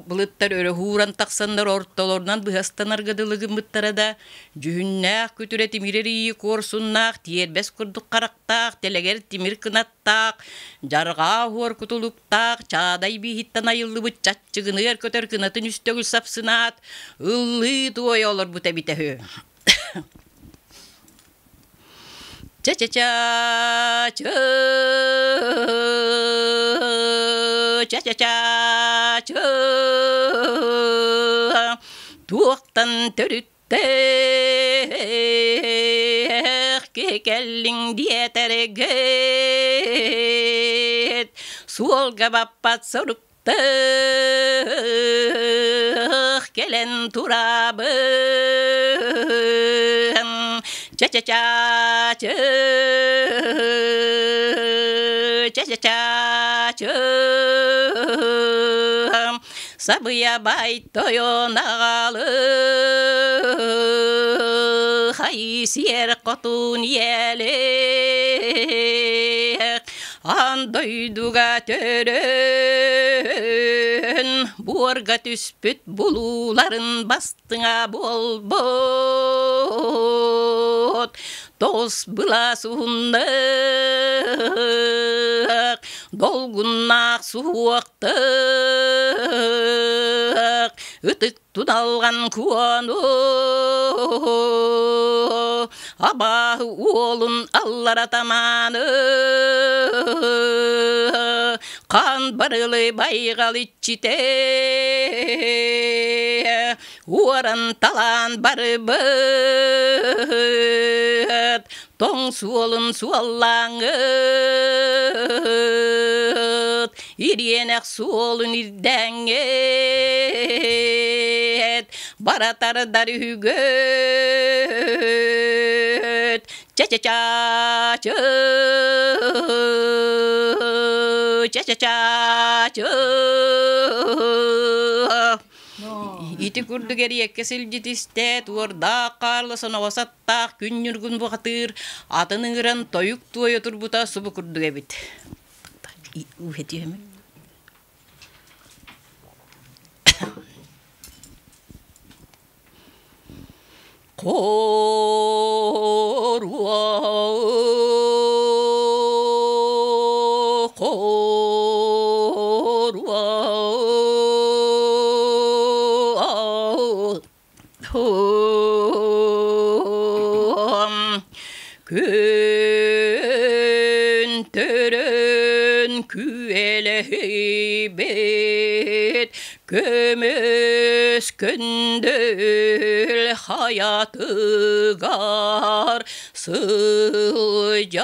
былыттар өрө ууран тахсаннар ортолорунан быһастанарга дылы гыммыттара да, дьүһүннээх күтүрэ тимир эрийии куорсуннаах, тиэрбэс курдук харахтаах, тэлэгэр тимир кынаттаах, дьарҕаа уһуор кутулуктаах, чаадай бииһиттэн айыллыбыт чаччыгыныар көтөр кынатын үс төгүл сапсынаат, ыллыы туойа олорбут эбитэ үһү. Ча-ча-ча, ча-ча-ча, туохтан төрүттээх киһи кэллиҥ диэтэргит, суолга баппат сорук Тых кэлэн турабын ча-ча-ча ча-ча-ча сабыйа бай тойон аҕалы хай сиэр хотун иэлэх Аан дойдуга төрөөн, буорга түспүт булууларын бастыҥа буолбут. Тоҕус былаас уһуннук, долгуннаах суһуохтук, ытык Туналҕан куону абааһы уолун аллара тамааны хаан барылы байҕал иччитэ уоран талаан барыбыт тоҥ суолун суоллааҥҥыт ириэнэх суолун ирдээҥҥит баратардар үһүгүт ча-ча-ча ча-ча-ча Ити курдук эриэккэ сылдьыт истээт, уордаах хаарлы соноҕос аттаах күн ньургун бухатыыр атын ыҥыран тойук туойа турбута субу курдук эбит. Күн төрөн күөлэһийбит көмүс күндүл хайатыгар сылдьар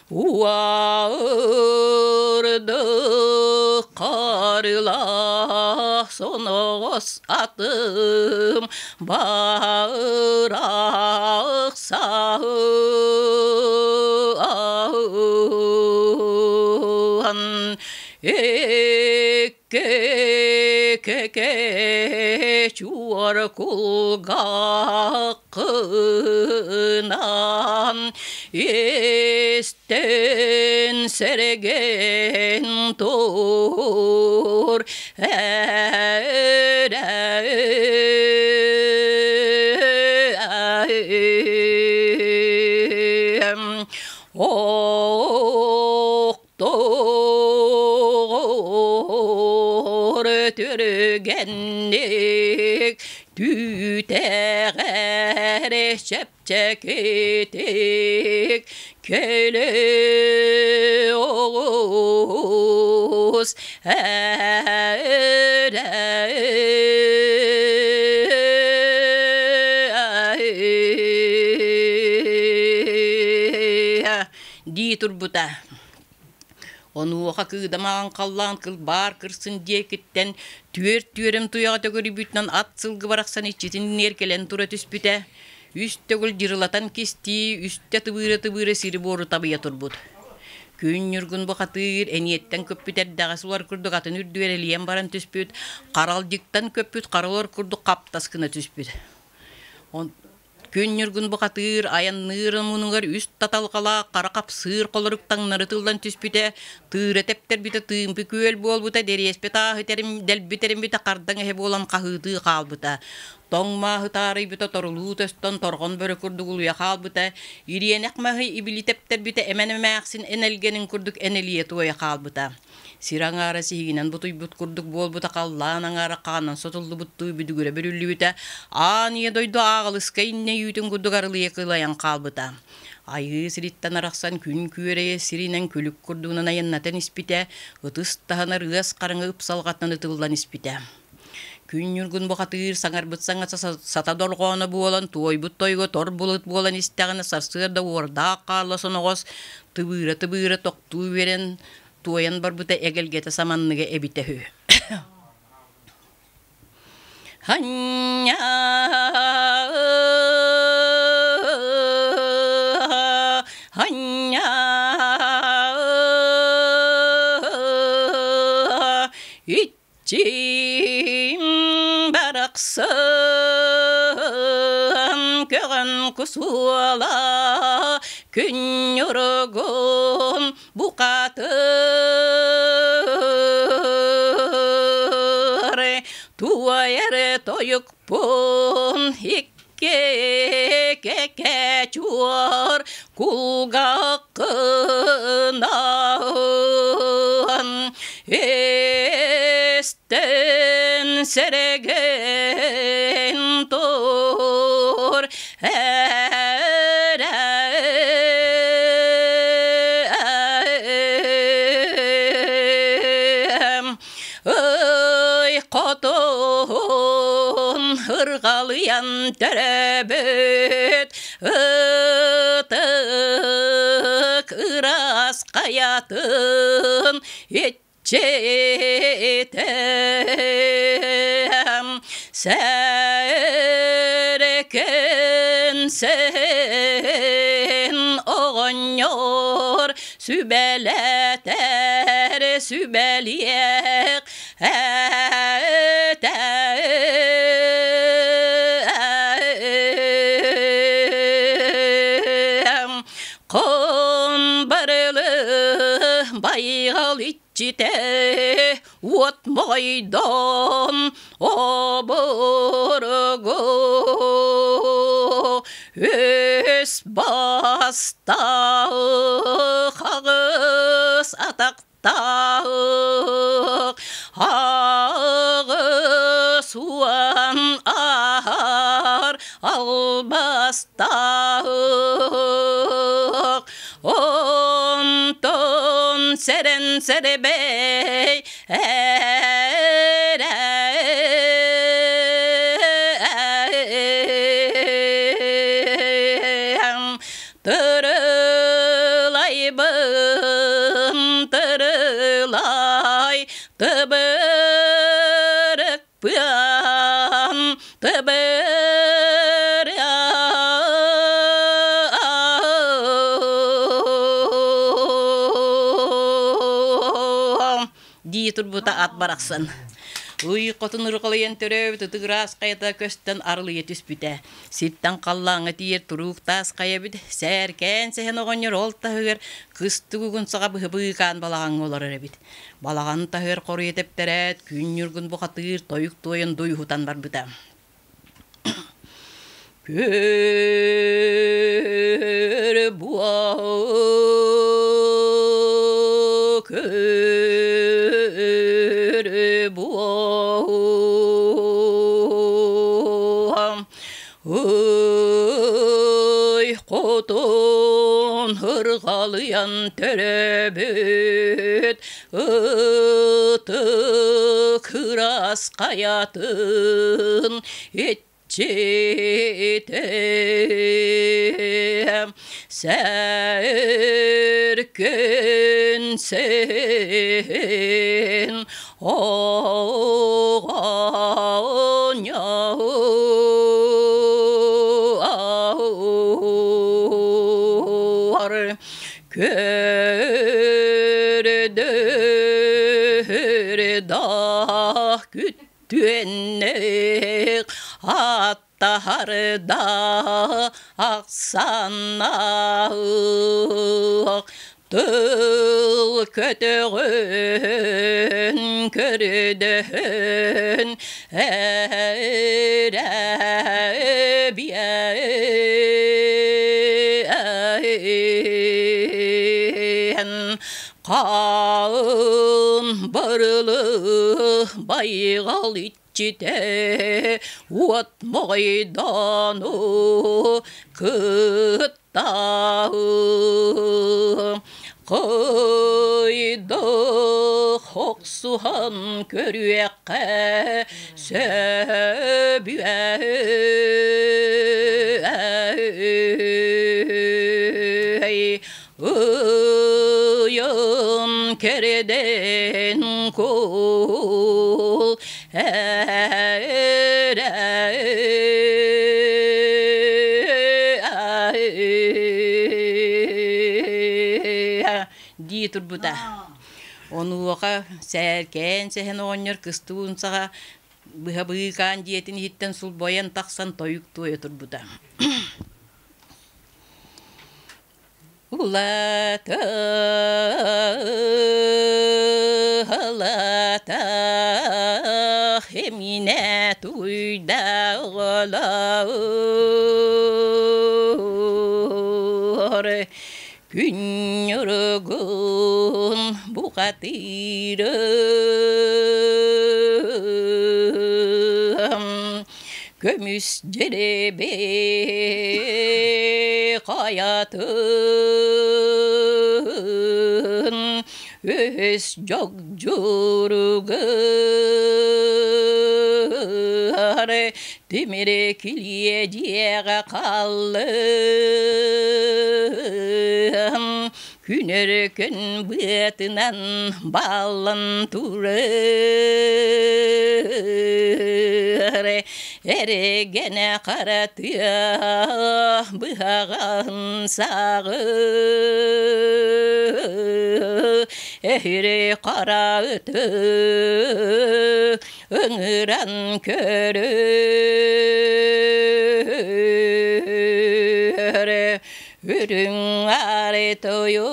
Уарды харылаах соноҕос атым барахсан Икки чуор кулгааххынан истэн сэргэн тур Охтоор түргэнник түүтэҕэр чэпчэкитик кэлэ оҕус дии турбута. Онуоха кыыдамаҕын халлаан кылбаар кырсын диэкиттэн түөрт түөрэм туйаҕа төгүрүйбүтүнэн ат сылгы барахсан иччитин иҥиэр кэлэн тура түспүтэ. Үс төгүл дьырылатан кистии, үстэ тыбыыра-тыбыыра сири-буору табыйа турбут. Күн Ньургун бухатыыр эниэттэн көппүт эрдэҕэс улар курдук атын үрдүгэр элийэн баран түспүт, харалдьыктан көппүт харалар курдук хаптас гына түспүт. Күн Ньургун бухатыыр айанныыр омунугар үс таталҕалаах хара хапсыыр холорук таҥнары тыллан түспүтэ, тыыра тэптэрбитэ тыымпы күөл буолбута, дэриэспэ тааһы дэлби тэриммитэ хардаҥ эһэ буолан хаһыытыы хаалбыта. Тоҥ мааһы таарыйбыта торулуу төстөн торҕон бөрө курдук улуйа хаалбыта, ириэнэх маһы ибили тэптэрбитэ эмэн эмээхсин энэлгэнин курдук энэлийэ туойа хаалбыта. Сир аҥаара сиһигинэн бутуйбут курдук буолбута халлаан аҥаара хаанан сотуллубуттуу бүдүгүрэ бүрүллүбүтэ, аан ийэ дойду ааҕылыска иннэ үүтүн курдук арылыйа кылайан хаалбыта. Айыы сириттэн арахсан күн күөрэйэ сиринэн күлүк курдугунан айаннатан испитэ, ытыс таһынар ыас хараҥа ыпсалҕатынан ытыллан испитэ. Күн Ньургун бухатыыр саҥарбыт саҥата сата дорҕооно буолан, туойбут тойуга тор былыт буолан истэҕинэ сарсыарда уордаах хаалла соноҕос тыбыыра-тыбыыра тохтуу үөрэн туойан барбыта эгэлгэтэ саманныга эбитэ үһү. Ханньа ханньа Иччим барахсан көҕөн кусуола күн ньуругун букатыр туойар тойукпун икки кэкэ чуор кулгаххынан эстэн сэрэгэн тур Ый хотун ырҕалыйан төрөөбүт ытык ыраас хайатын иччитэ Сэркэн сен оҕонньор сүбэлэтэр сүбэлиэх этэ Хомбарылы байҕал иччитэ уот моҕойдон обургу өс бастаах аҕыс атахтаах аҕыс уон аһар албастаах Онтон сэрэн сэрэбэй Тырылайбын тырылай тыбырыкпын Дии турбута ат барахсан. Ый хотун ырҕалыйан төрөөбүт ытыгыраас хайата көстөн арылыйа түспүтэ. Сиртэн халлааҥҥа тиийэр туруук таас хайа эбит. Сээркээн сэһэн оҕонньор ол таһыгар кыстык угун саҕа быһыбыыкаан балаҕаҥҥа олорор эбит. Балаҕан таһыгар хоруйа тэптэрээт, күн ньургун бухатыыр тойук туойан дуйуһутан барбыта. Көр буо көр буо Ый хотун ырҕалыйан төрөөбүт ытык ыраас хайатын иччитэ. иччитэ Сэркэн сен оҕонньор Көрдөр да күттүөннээх аттаһарда ахсаннаах тыл көтөҕөн көрдөһөн эрэ биэн хаан барылы байҕал иччитэ уот моҕойдоону кытта Кыйдых охсуһан көрүөххэ сөбүө Ыйын кэрдэн кул дии турбута. Онуоха сээркээн сэһэн оҕонньор кыстыбын саҕа быһа быыкаан дьиэтин иһиттэн сулбойон тахсан тойук туойа турбута. Улата, улата, эминэ туйда оҕолоор, күн ньуругун бухатыырым Көмүс дьирибэ хайатын өс дьогдьуругар тимири килиэ дьиэҕэ хааллым Күнөркөн быатынан бааллан турар эрэгэнэ хара тыа быһаҕаһын сааҕы эһири хара ыты ыҥыран көрөр Үрүҥ аары тойон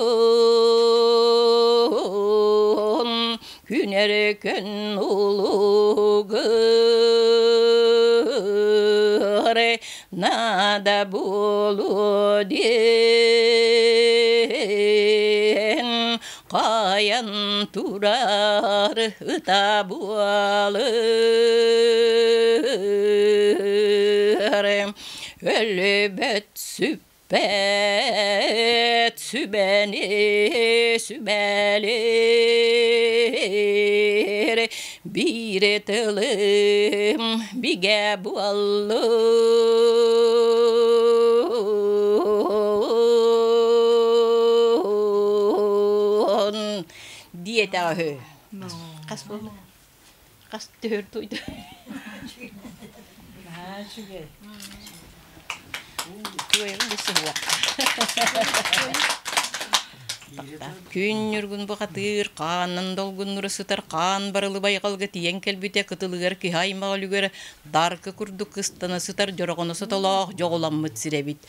күнэр күн улугар наада буолуо диэн хайан турар ыта буолар өлбөт сүп Бэт сүбэни сүбэлир биир тылым бигэ буоллун диэтэҕэ үһү. Хас буолла? Хас түһүр туйда?
Наһаа үчүгэй.
Күн ньургун бухатыыр, хаанынан долгуннура сытар хаан барылы байҕалга тиийэн кэлбитэ кытылыгар киһи аймах өлүгэр даркы курдук кыстана сытар дьороҕоно сотолоох дьоҕуламмыт сир эбит.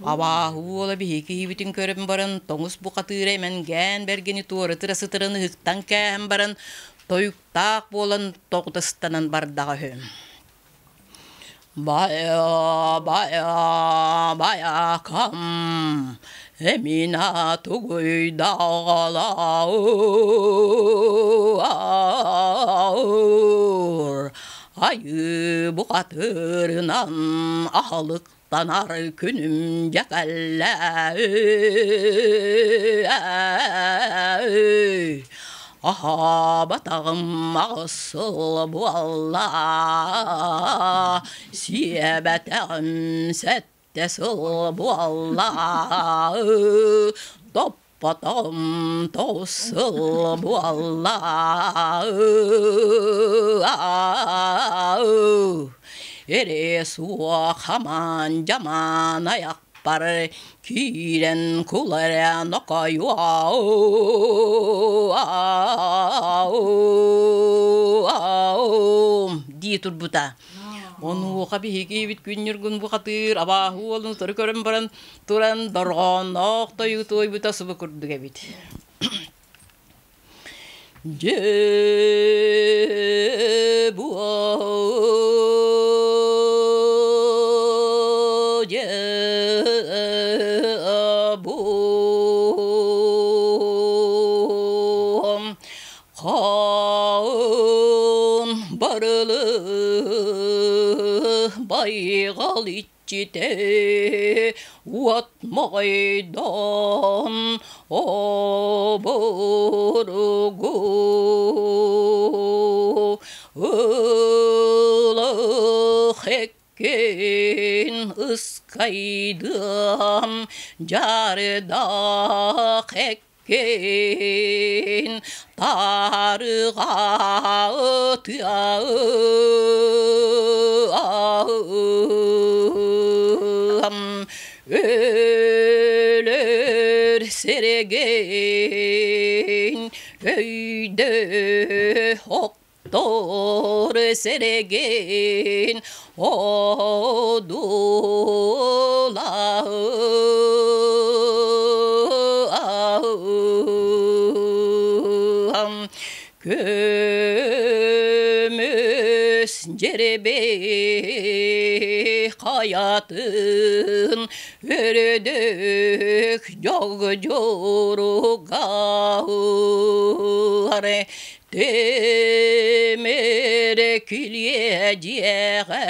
Абааһы уола биһиги киһибитин көрөн баран тоҥус бухатыыра эмэнгээн бэргэни туора тыра сытарын ыһыктан кээһэн баран тойуктаах буолан тоҕутастанан бардаҕа үһү. Бая, бая, байакам, эмина тугуйдаҕалаар, айыы бухатырынан аһылыктанар күнүм дьэ кэллэ. Аһаабатаҕым аҕыс сыл буолла, сиэбэтэҕим сэттэ сыл буолла, топпотоҕум тоҕус сыл буолла. Эрэ суох аман дьаман айах Бары киирэн кулара нокойуо дии турбута. Онуоха биһиги күн ньургун бухатыыр абааһы уолун утары көрөн баран туран дорҕоонноох тойугу туойбута субу курдук эбит. Дьэ Хаан барылы байҕал иччитэ уот моҕойдон обургу ылах эккин ыскайдыам дьардаах эккин таарыга ытыам өлөр сэрэгин өйдө охтор сэрэгин одулаһым Көмүс дьэрбэ хайатын өрөдөх дьоҕдьоругар Тимир килиэ дьиэҕэ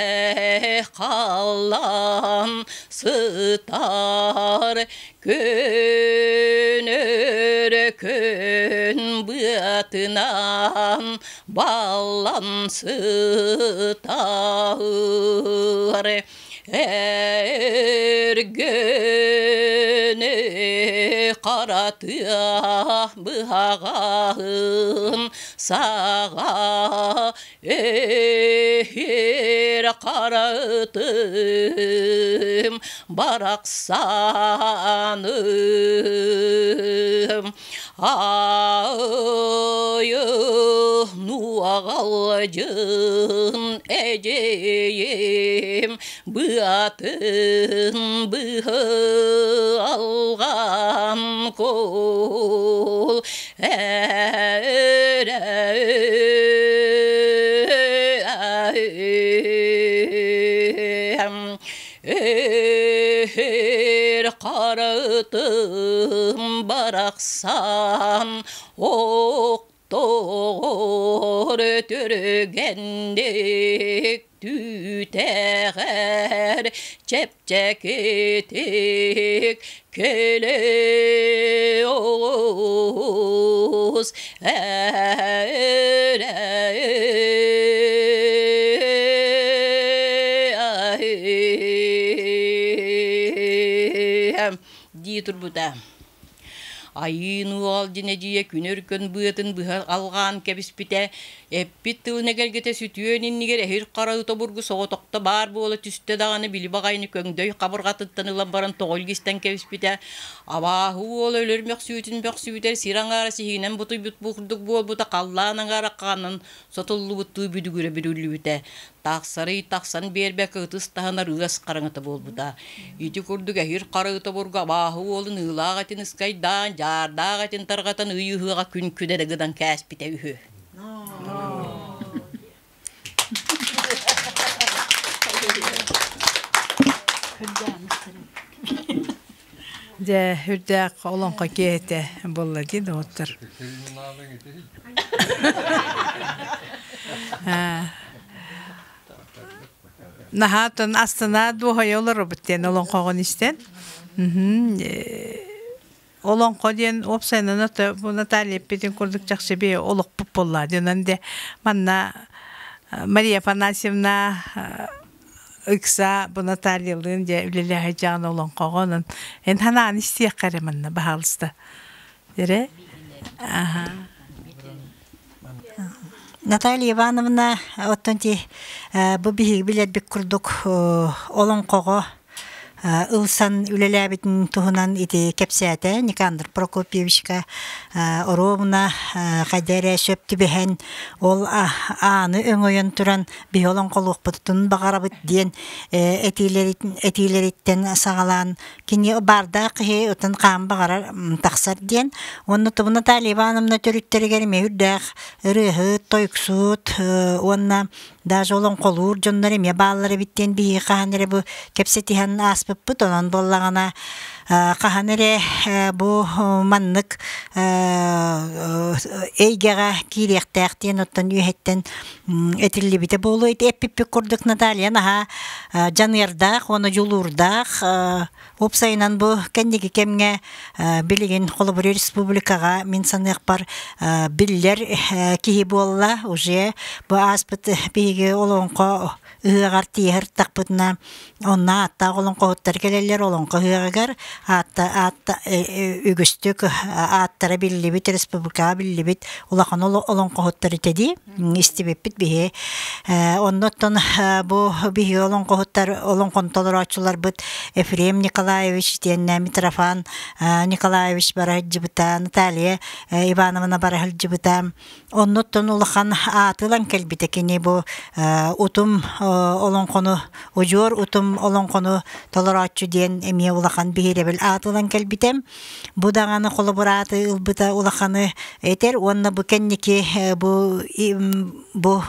халлаан сытар күн өркөн быатынан баллан сытар Эргини харатыа быһаҕаһын саҕа эһир харатым барахсаным Айы нуаҕалдьын эдьиийим быатын быһалҕан кул Эр харатым барахсан охтоор түргэнник түүтэҕэр чэпчэкитик кэлэ оҕус дии турбута. Айыын уол дьинэдьийэ күн өркөн быатын быһа алҕаан кэбиспитэ, эппит тылын эгэлгэтэ сүтүөн иннигэр эһир хара ыта бургу соҕотохто баар буола түстэ даҕаны били баҕайыны көҥдөй хабырҕатыттан ылан баран тоҕо илгистэн кэбиспитэ, Абааһы уол өлөр мөхсүүтүн бөхсүбүтэр сир аҥаара сиһигинэн бутуйбут курдук буолбута халлаан аҥаара хаанан сотуллубуттуу бүдүгүрэ бүрүллүбүтэ. Тахсарый тахсан биэрбэккэ ытыс таһынар ыас хараҥата буолбута. Ити курдук эһир хара ыта бурга абааһы уолун ыылаах этин ыскайдаан, дьаардаах этин тарҕатан ый ыһыаҕа күн күдэрэ гынан кээспитэ үһү.
Дьэ, үрдээх олоҥхо киэһэтэ буолла дии доҕоттор. Наһаатын астына дуоһайа олоробут диэн олоҥхоҕун истэн. Олоҥхо диэн уопсайынан ото бу Наталья эппитин курдук чахчы би олохпут буолла диэн де манна Мария Афанасьевна ыкса бу Натальялыын дьэ үлэлэһэ дьаан олоҥхоҕо онон эн ханаан истиэххэ эрэ манна баһаалыста дэрэ аха
Наталья Ивановна оттон ти бу биһиги билэрбит курдук олоҥхоҕо ылсан үлэлээбитин туһунан ити кэпсээтэ Никандр Прокопьевичка оруобуна хайда эрэ сөп түбэһэн ол ааны өҥөйөн туран биһи олоҥхолуохпутун баҕарабыт диэн этиилэриттэн саҕалаан кини баардаах киһи отон хаан баҕарар тахсар диэн уонна тобу Наталья Ивановна төрүттэригэр эмиэ үрдээх ырыаһыт, тойуксут уонна даже олоҥхолуур дьоннор эмиэ бааллар эбит диэн биһиги хаһан эрэ бу кэпсэтиһэн ааспыппыт онон буоллаҕына хаһан эрэ бу маннык эйгэҕэ киириэхтээх диэн оттон үөһэттэн этиллибитэ буолуо ити эппиппит курдук Наталья наһаа дьаныардаах уонна дьулуурдаах уопсайынан бу кэнники кэмҥэ билигин холобур республикаҕа мин саныахпар биллэр киһи буолла уже бу ааспыт биһиги олоҥхо ыһыаҕар тииһэр тахпытына онно ааттаах олоҥхоһуттар кэлэллэр олоҥхо ыһыаҕыгар аатта аатта үгүстүк ааттара биллибит республикаҕа биллибит улахан олоҥхоһуттар этэ дии истибиппит биһи оннуттан бу биһиги олоҥхоһуттар олоҥхону толорооччуларбыт Ефрем Николаевич диэннэ Митрофан Николаевич бара сылдьыбыта Наталья Ивановна бара сылдьыбыта оннуттан улахан ааты ылан кэлбитэ кини бу утум олоҥхону удьуор утум олоҥхону толорооччу диэн эмиэ улахан биһирэбил ааты ылан кэлбитэ Бу даҕаны холобурааты ылбыта улаханы этэр уонна бу кэнники бу бу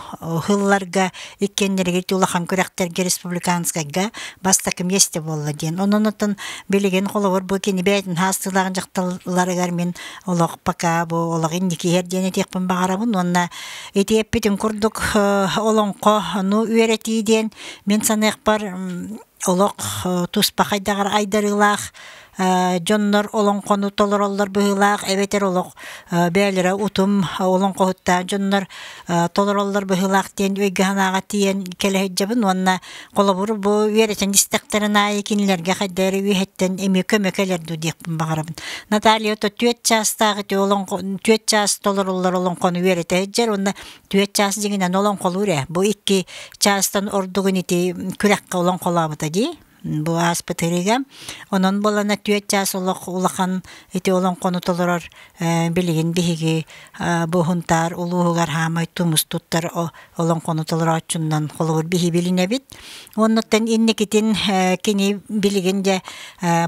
сылларга иккиэннэригит улахан күрэхтэргэ республиканскайга бастакы миэстэ буолла диэн. Онон оттон билигин холобур бу кини бэйэтин хаастыылаах дьахталларыгар мин олох пока бу олох инники иһэр диэн этиэхпин баҕарабын уонна ити эппитин курдук олоҥхону үөрэтии диэн мин саныахпар олох туспа хайдаҕар айдарыылаах дьоннор олоҥхону толороллор быһыылаах эбэтэр олох бэйэлэрэ утум олоҥхоһуттаах дьоннор толороллор быһыылаах диэн өйгө-санааҕа тиийэн кэлэ сылдьабын уонна холобур бу үөрэтэн истэхтэрин аайы кинилэргэ хайда эрэ үөһэттэн эмиэ көмө кэлэр дуу диэхпин баҕарабын. Наталья то түөрт чаастаах ити олоҥхо түөрт чаас толоруллар олоҥхону үөрэтэ сылдьар уонна түөрт чаас дьиҥинэн олоҥхолуур ээ. Бу икки чаастан ордугун ити күрэххэ олоҥхолообута дии. Бу ааспыт ырыга. Онон буолана түөрт чаас олох улахан ити олоҥхону толорор билигин биһиги бу Һунтаар улууһугар хаамай тумус туттар олоҥхону толорооччунан холобур биһи билинэбит. Оннуттан инникитин кини билигин дьэ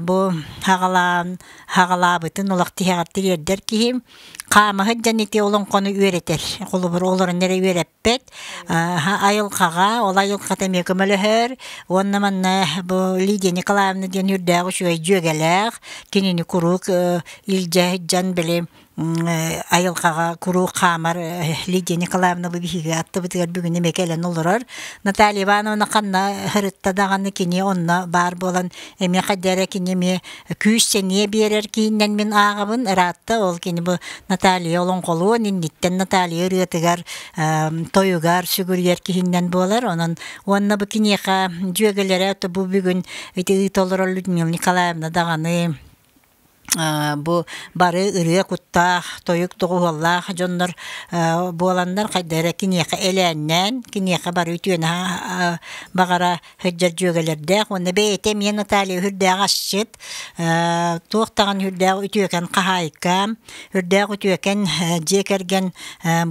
бу хаҕалаан хаҕалаабытын олох тиһэҕэр тириэрдэр киһи хаамаһыт дьон ити олоҥхону үөрэтэр. Холобур олорон эрэ үөрэппэт. Айылҕаҕа, ол айылҕата эмиэ көмөлөһөр. Уонна манна бу Лидия Николаевна диэн үрдээх үчүгэй дьүөгэлээх. Кинини куруук илдьэ сылдьан били айылҕаҕа куруук хаамар Лидия Николаевна бу биһиги аттыбытыгар бүгүн эмиэ кэлэн олорор. Наталья Ивановна ханна сырытта даҕаны кини онно баар буолан эмиэ хайда эрэ кини эмиэ күүс-сэниэ биэрэр кииннэн мин ааҕабын ыраатта ол кини бу Наталья олоҥхолуон инниттэн Наталья ырыатыгар тойугар сүгүрүйэр киһиннэн буолар онон уонна бу киниэхэ дьүөгэлэрэ бу бүгүн ити ыыта олорор Людмила Николаевна даҕаны бу бары ырыа куттаах, тойук доҕуһуоллаах дьоннор буоланнар хайда эрэ киниэхэ элээннээн, киниэхэ бары үтүөнү баҕара сылдьар дьүөгэлэрдээх уонна бэйэтэ эмиэ Наталья үрдээх асчыт, туох даҕаны үрдээх үтүөкэн хаһаайка, үрдээх үтүөкэн дьиэ кэргэн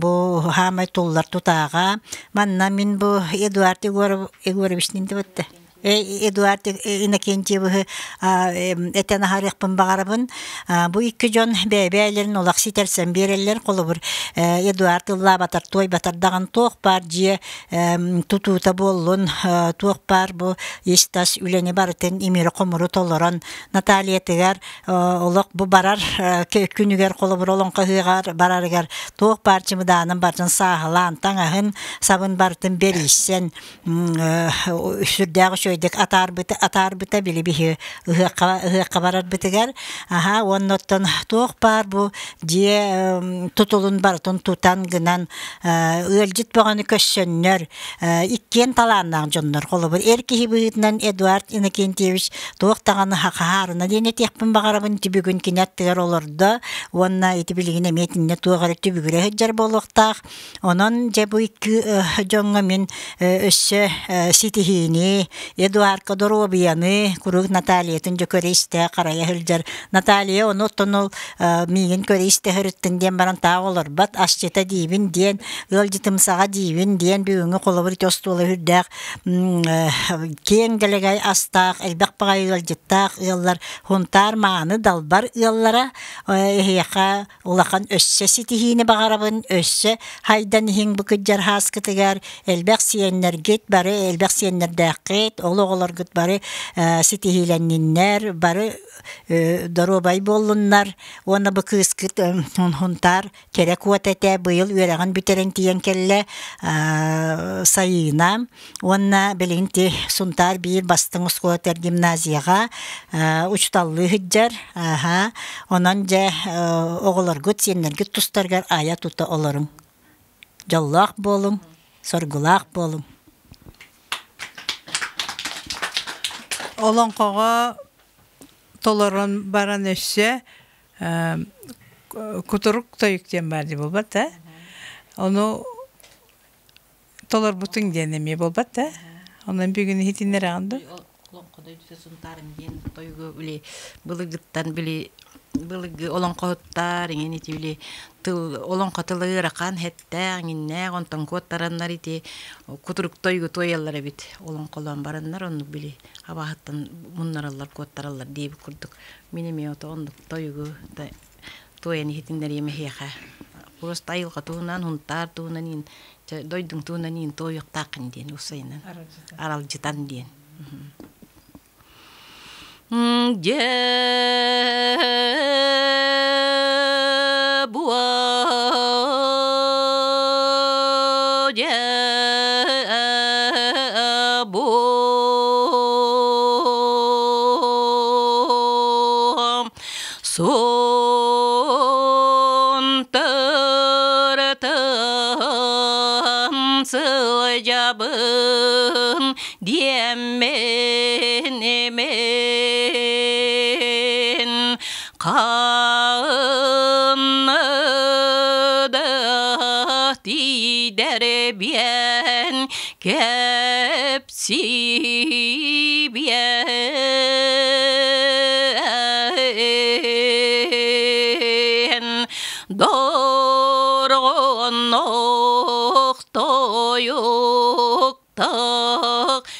бу хаамай туллар тутааҕа. Манна мин бу Эдуард Егорович диэн Эдуард Иннокентьевиһы этэн аһарыахпын баҕарабын. Бу икки дьон бэйэ-бэйэлэрин олох ситэрсэн биэрэллэр. Холобур, Эдуард ыллаабатар, туойбатар даҕаны туох баар дьиэ тутуута буоллун, туох баар бу ис-тас үлэни барытын имири-хомуру толорон Натальятыгар олох бу барар күнүгэр холобур олоҥхо ыһыаҕар барарыгар туох баар чымыдаанын барытын сааһылаан, таҥаһын, сабын барытын бэрийсэн сүрдээх үчүгэйдик. үчүгэйдик атаарбыта атаарбыта били биһи ыһыахха ыһыахха барарбытыгар аха уонна оттон туох баар бу дьиэ тутулун барытын тутан гынан ыалдьыт бөҕөнү көрсөннөр иккиэн талааннаах дьоннор холобур эр киһи быһыытынан Эдуард Иннокентьевич туох даҕаны хахаһаарына диэн этиэхпин баҕарабын түбүгүн кини аттыгар олордо уонна ити билигин эмиэ итиннэ туох эрэ түбүгүрэ сылдьар буолуохтаах онон дьэ бу икки дьоҥҥо мин өссө ситиһиини Эдуардка доруобуйаны куруук Натальятын дьэ көрө истэ харайа сылдьар Наталья ону оттон ол миигин көрө истэ сырыттын диэн баран таах олорбот асчыта диибин диэн ыалдьытымсаҕа диибин диэн бүгүҥҥү холобур ити остуола үрдээх киэҥ дэлэгэй астаах элбэх баҕайы ыалдьыттаах ыаллар Һунтаар мааны далбар ыаллара эһиэхэ улахан өссө ситиһиини баҕарабын өссө хайдан иһиҥ бу кыдьар һааскытыгар элбэх сиэннэргит бары элбэх сиэннэрдээххит ол оҕолоргут бары ситиһиилэнниннэр бары доруобай буоллуннар уонна бу кыыскыт Һунтаар кэрэ куота этэ быйыл үөрэҕин бүтэрэн тиийэн кэллэ Сайыына уонна билигин ти Сунтаар биир бастыҥ оскуолатыгар гимназияҕа учуталлыы сылдьар аха онон дьэ оҕолоргут сиэннэргит тустарыгар айа тута олоруҥ дьоллоох буолуҥ соргулаах буолуҥ
Олоҥхоҕо толорон баран өссө кутурук тойук диэн баар дии буолбат ээ ону толорбутуҥ диэн эмиэ буолбат ээ онон бүгүн иһитиннэрэҕин дуо
Олоҥхо дойдута Сунтаарым диэн тойугу били былыргыттан били былыргы олоҥхоһуттар иҥин ити били тыл олоҥхо тыла ыарахан хэттээх иҥиннээх онтон куоттараннар ити кутурук тойугу туойаллар эбит олоҥхолоон бараннар оннук били абааһыттан муннараллар куоттараллар диэбит курдук Мин эмиэ ото оннук тойугу туойан иһитиннэриэм эһиэхэ. Просто айылҕа туһунан, Һунтаар туһунан иин, дойдуҥ туһунан иин туойуохтааххын диэн уопсайынан аралдьытан диэн. Дьэ буо дьэ Сунтыртан сылдьабын диэммин имин ханна да тиийдэрбиэн Кэпсиибиэн дорҕоннох тойуктах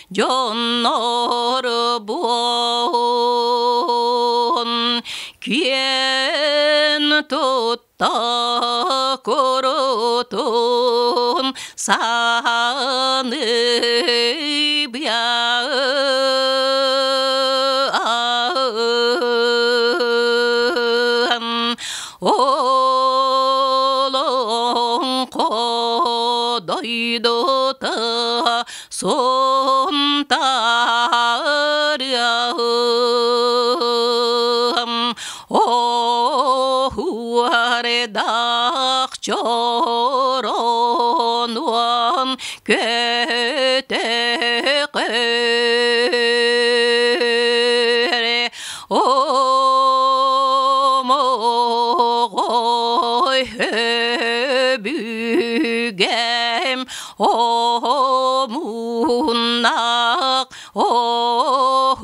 дьоннор буон киэн тут Такурутун саныбьян Олоҥхо дойдута Сунтаарыам Оһуордаах чоронуон көтөҕөр Омоҕой өбүгэм омуннах оһуокай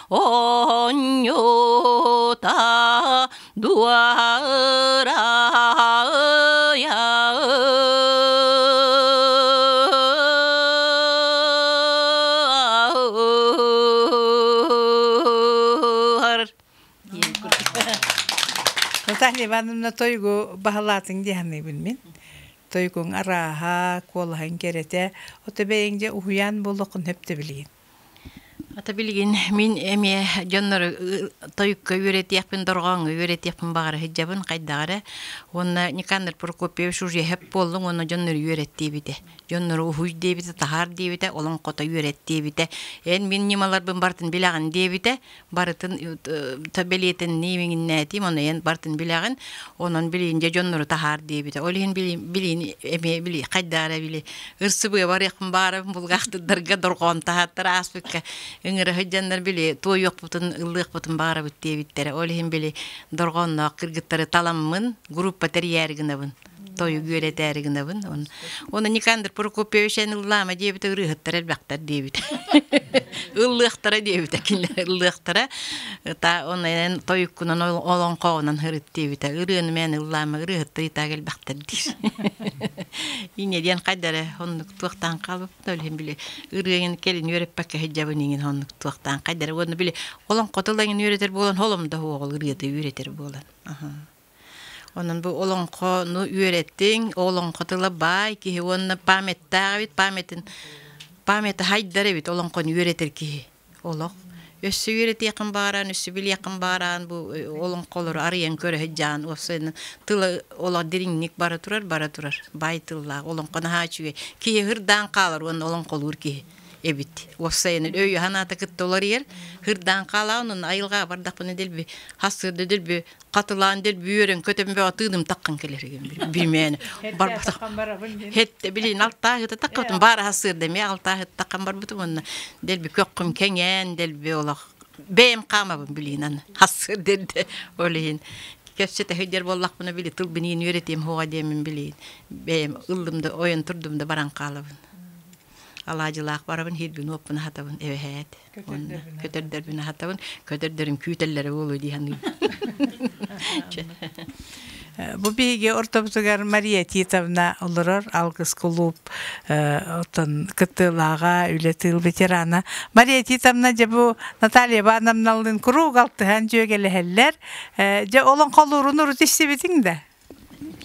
оонньута дуорайа
Наталья Ивановна тойгу баһылаатыҥ диэханныыбын мин. Тойгуҥ арааһа, куолаһыҥ кэрэтэ, ото бэйэҥ дьэ уһуйаан буолуоххун сөп да билигин.
Ата билигин мин эмиэ дьоннору тойукка үөрэтиэхпин, дорҕооҥҥо үөрэтиэхпин баҕара сылдьабын хайдах эрэ. Уонна Никандр Прокопьевич уже сөп буоллуҥ уонна дьоннору үөрэт диэбитэ. Дьоннору уһуй диэбитэ, таһаар диэбитэ, олоҥхото үөрэт диэбитэ. Эн мин ньымаларбын барытын билэҕин диэбитэ. Барытын бэлиэтэннии миҥиннээтим, ону эн барытын билэҕин. Онон билиин дьэ дьоннору таһаар диэбитэ. Ол иһин билиин эмиэ били хайдах эрэ били ырсыбыа барыахпын баарабын булгаахтыдарга дорҕоон таһааттар ааспыкка ыҥыра сылдьаннар били туойуохпутун ыллыахпытын баҕарабыт диэбиттэрэ. Ол иһин били дорҕоонноох кыргыттары таламмын группа тэрийээри гынабын тойук үөрэтээри гынабын. Оны Никандр Прокопьевич эн ыллаама диэбитэ ырыаһыттар элбэхтэр диэбитэ. Ыллыахтара диэбитэ кинилэр ыллыахтара. Та оны эн тойуккунан олоҥхоҕунан һырыт диэбитэ. Ырыаны мен ыллаама ырыаһыттар итаак элбэхтэр диир. Ине диэн хайдара оннук туохтаан хаалбыт ол иһин били ырыаҥын кэлин үөрэппэккэ сылдьабын иҥин оннук туохтаан хайдара уонна били олоҥхото ылаҥын үөрэтэр буолан холом да оҕол ырыата үөрэтэр буолан. Онон бу олоҥхону үөрэттиҥ, олоҥхо тыла баай киһи уонна памяттаах эбит, памятын памята хайдар эбит олоҥхону үөрэтэр киһи. Олох. Өссө үөрэтиэххин баҕараан, өссө билиэххин баҕараан бу олоҥхолору арыйан көрө сылдьаан уопсайынан тыла олох дириҥник бара турар, бара турар. Баай тыллаах олоҥхо наһаа үчүгэй. Киһи ырдаан хаалар уонна олоҥхолуур киһи эбит. Уопсайынан өйө-санаата кытта уларыйар. Ырдаан хаалаан онон айылҕаҕа бардахпына дэлби хассыырда дэлби хатылаан дэлби үөрэн көтөн бөҕө тыыным таххан кэлэр бимээн барбатах хетте билин алтааһыта таккабытым баар аһасыырда эмиэ алтааһыта таккан барбытым уонна дэлби көххүм кэҥээн дэлби олох бэйэм хаамабын билиинан хассыыр дэрдэ ол иһин кэпсэтэ сылдьар буоллахпына били тылбын иин үөрэтиэм суоҕа диэммин билиин бэйэм ыллым да ойон турдум да баран хаалабын алаадьылаах барабын иһирбин уоппун аһатабын эбэһээт уонна көтөрдөрбүн аһатабын көтөрдөрүм күүтэллэрэ буолуо дии саныыбын
Бу биһиги ортобутугар Мария Титовна олорор Алгыс кулууп оттон кыттыылааҕа, үлэ тыыл ветерана. Мария Титовна дьэ бу Наталья Ивановналыын куруук алтыһан дьүөгэлэһэллэр. Дьэ олоҥхолуурун урут истибитиҥ да?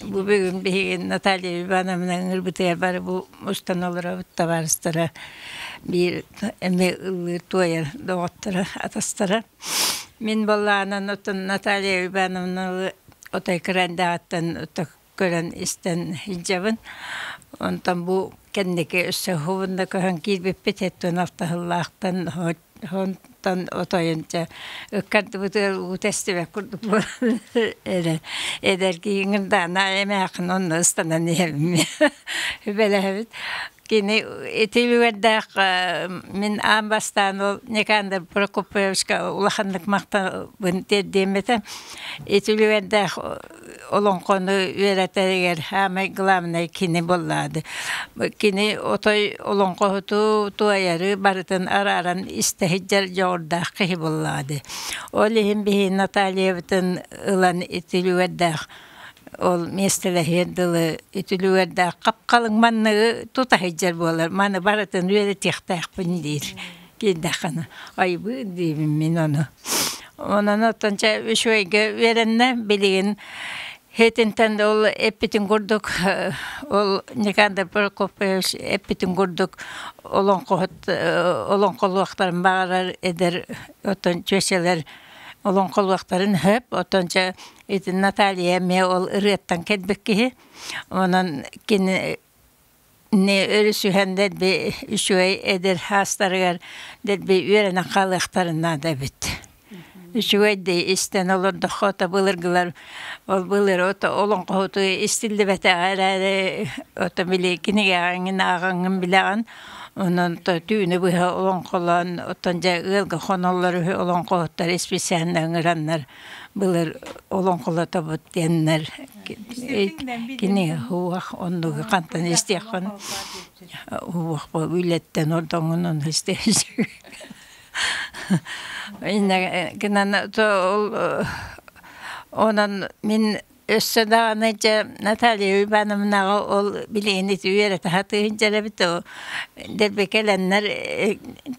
Бу бүгүн биһиги Наталья Ивановна ыҥырбытыгар бары бу устан олоробут табаарыстара биир эмиэ ыллыыр туойар доҕотторо, атастара. Мин буоллаҕынан оттон Наталья Ивановна отой кыра эрдэҕиттэн көрөн истэн сылдьабын. Онтон бу кэнники өссө уһугунна көһөн киирбиппит эттэн алтаһыллаахтан Онтон отойун дьэ ыккардыбытыгар уу тэстибэт курдук буолан эрэ эдэр киһиҥин даана эмээххин онно ыстанан иһэбин сүбэлэһэбит. Кини ити үөрдээх мин аан бастаан ол Никандр Прокопьевичка улаханнык махталбын тиэрдиэм этэ. Ити үөрдээх олоҥхону үөрэтэригэр саамай главнай кини буоллаады. Кини отой олоҥхоһуту туойары барытын арааран истэ сылдьар дьоҕурдаах киһи буоллаады. Ол иһин биһи Натальябытын ылан итилүгэрдээх ол миэстэлэһиэр дылы итилүгэрдээх хап-халыҥ манныгы тута сылдьар буолар. Маны барытын үөрэтиэхтээхпин диир. Киирдэххинэ айбыыр диибин мин ону. Онон оттон чэ үчүгэйгэ үөрэннэ билигин хетинтэн ол эппитин курдук ол Никандр Прокопьевич эппитин курдук олоҥхоһут олоҥхолуохтарын баҕарар эдэр оттон чүөчэлэр олоҥхолуохтарын сөп оттон чэ ити Наталья эмиэ ол ырыаттан кэлбит киһи онон кини өрүсүһэн дэлби үчүгэй эдэр саастарыгар дэлби үөрэнэн хаалыахтарын наада эбит. Үчүгэй да истэн олордоххо ото былыргылар ол былыр ото олоҥхоһуту истиллибэтэҕэ эрээри ото били кинигэҕиҥин ааҕаҥҥын билэҕин онон түүнү быһа олоҥхолоон оттон дьэ ыалга хоноллор үһү олоҥхоһуттар исписээннэ ыҥыраннар былыр олоҥхолотобут диэннэр кини уох оннугу хантан истиэххин уох үлэттэн ордоҥунан истиэххин иннэ гынан ол онон мин Өссө даҕаны дьэ Наталья Ивановнаҕа ол билигин ити үөрэтэ сатыыр дьэрэбит дэлби кэлэннэр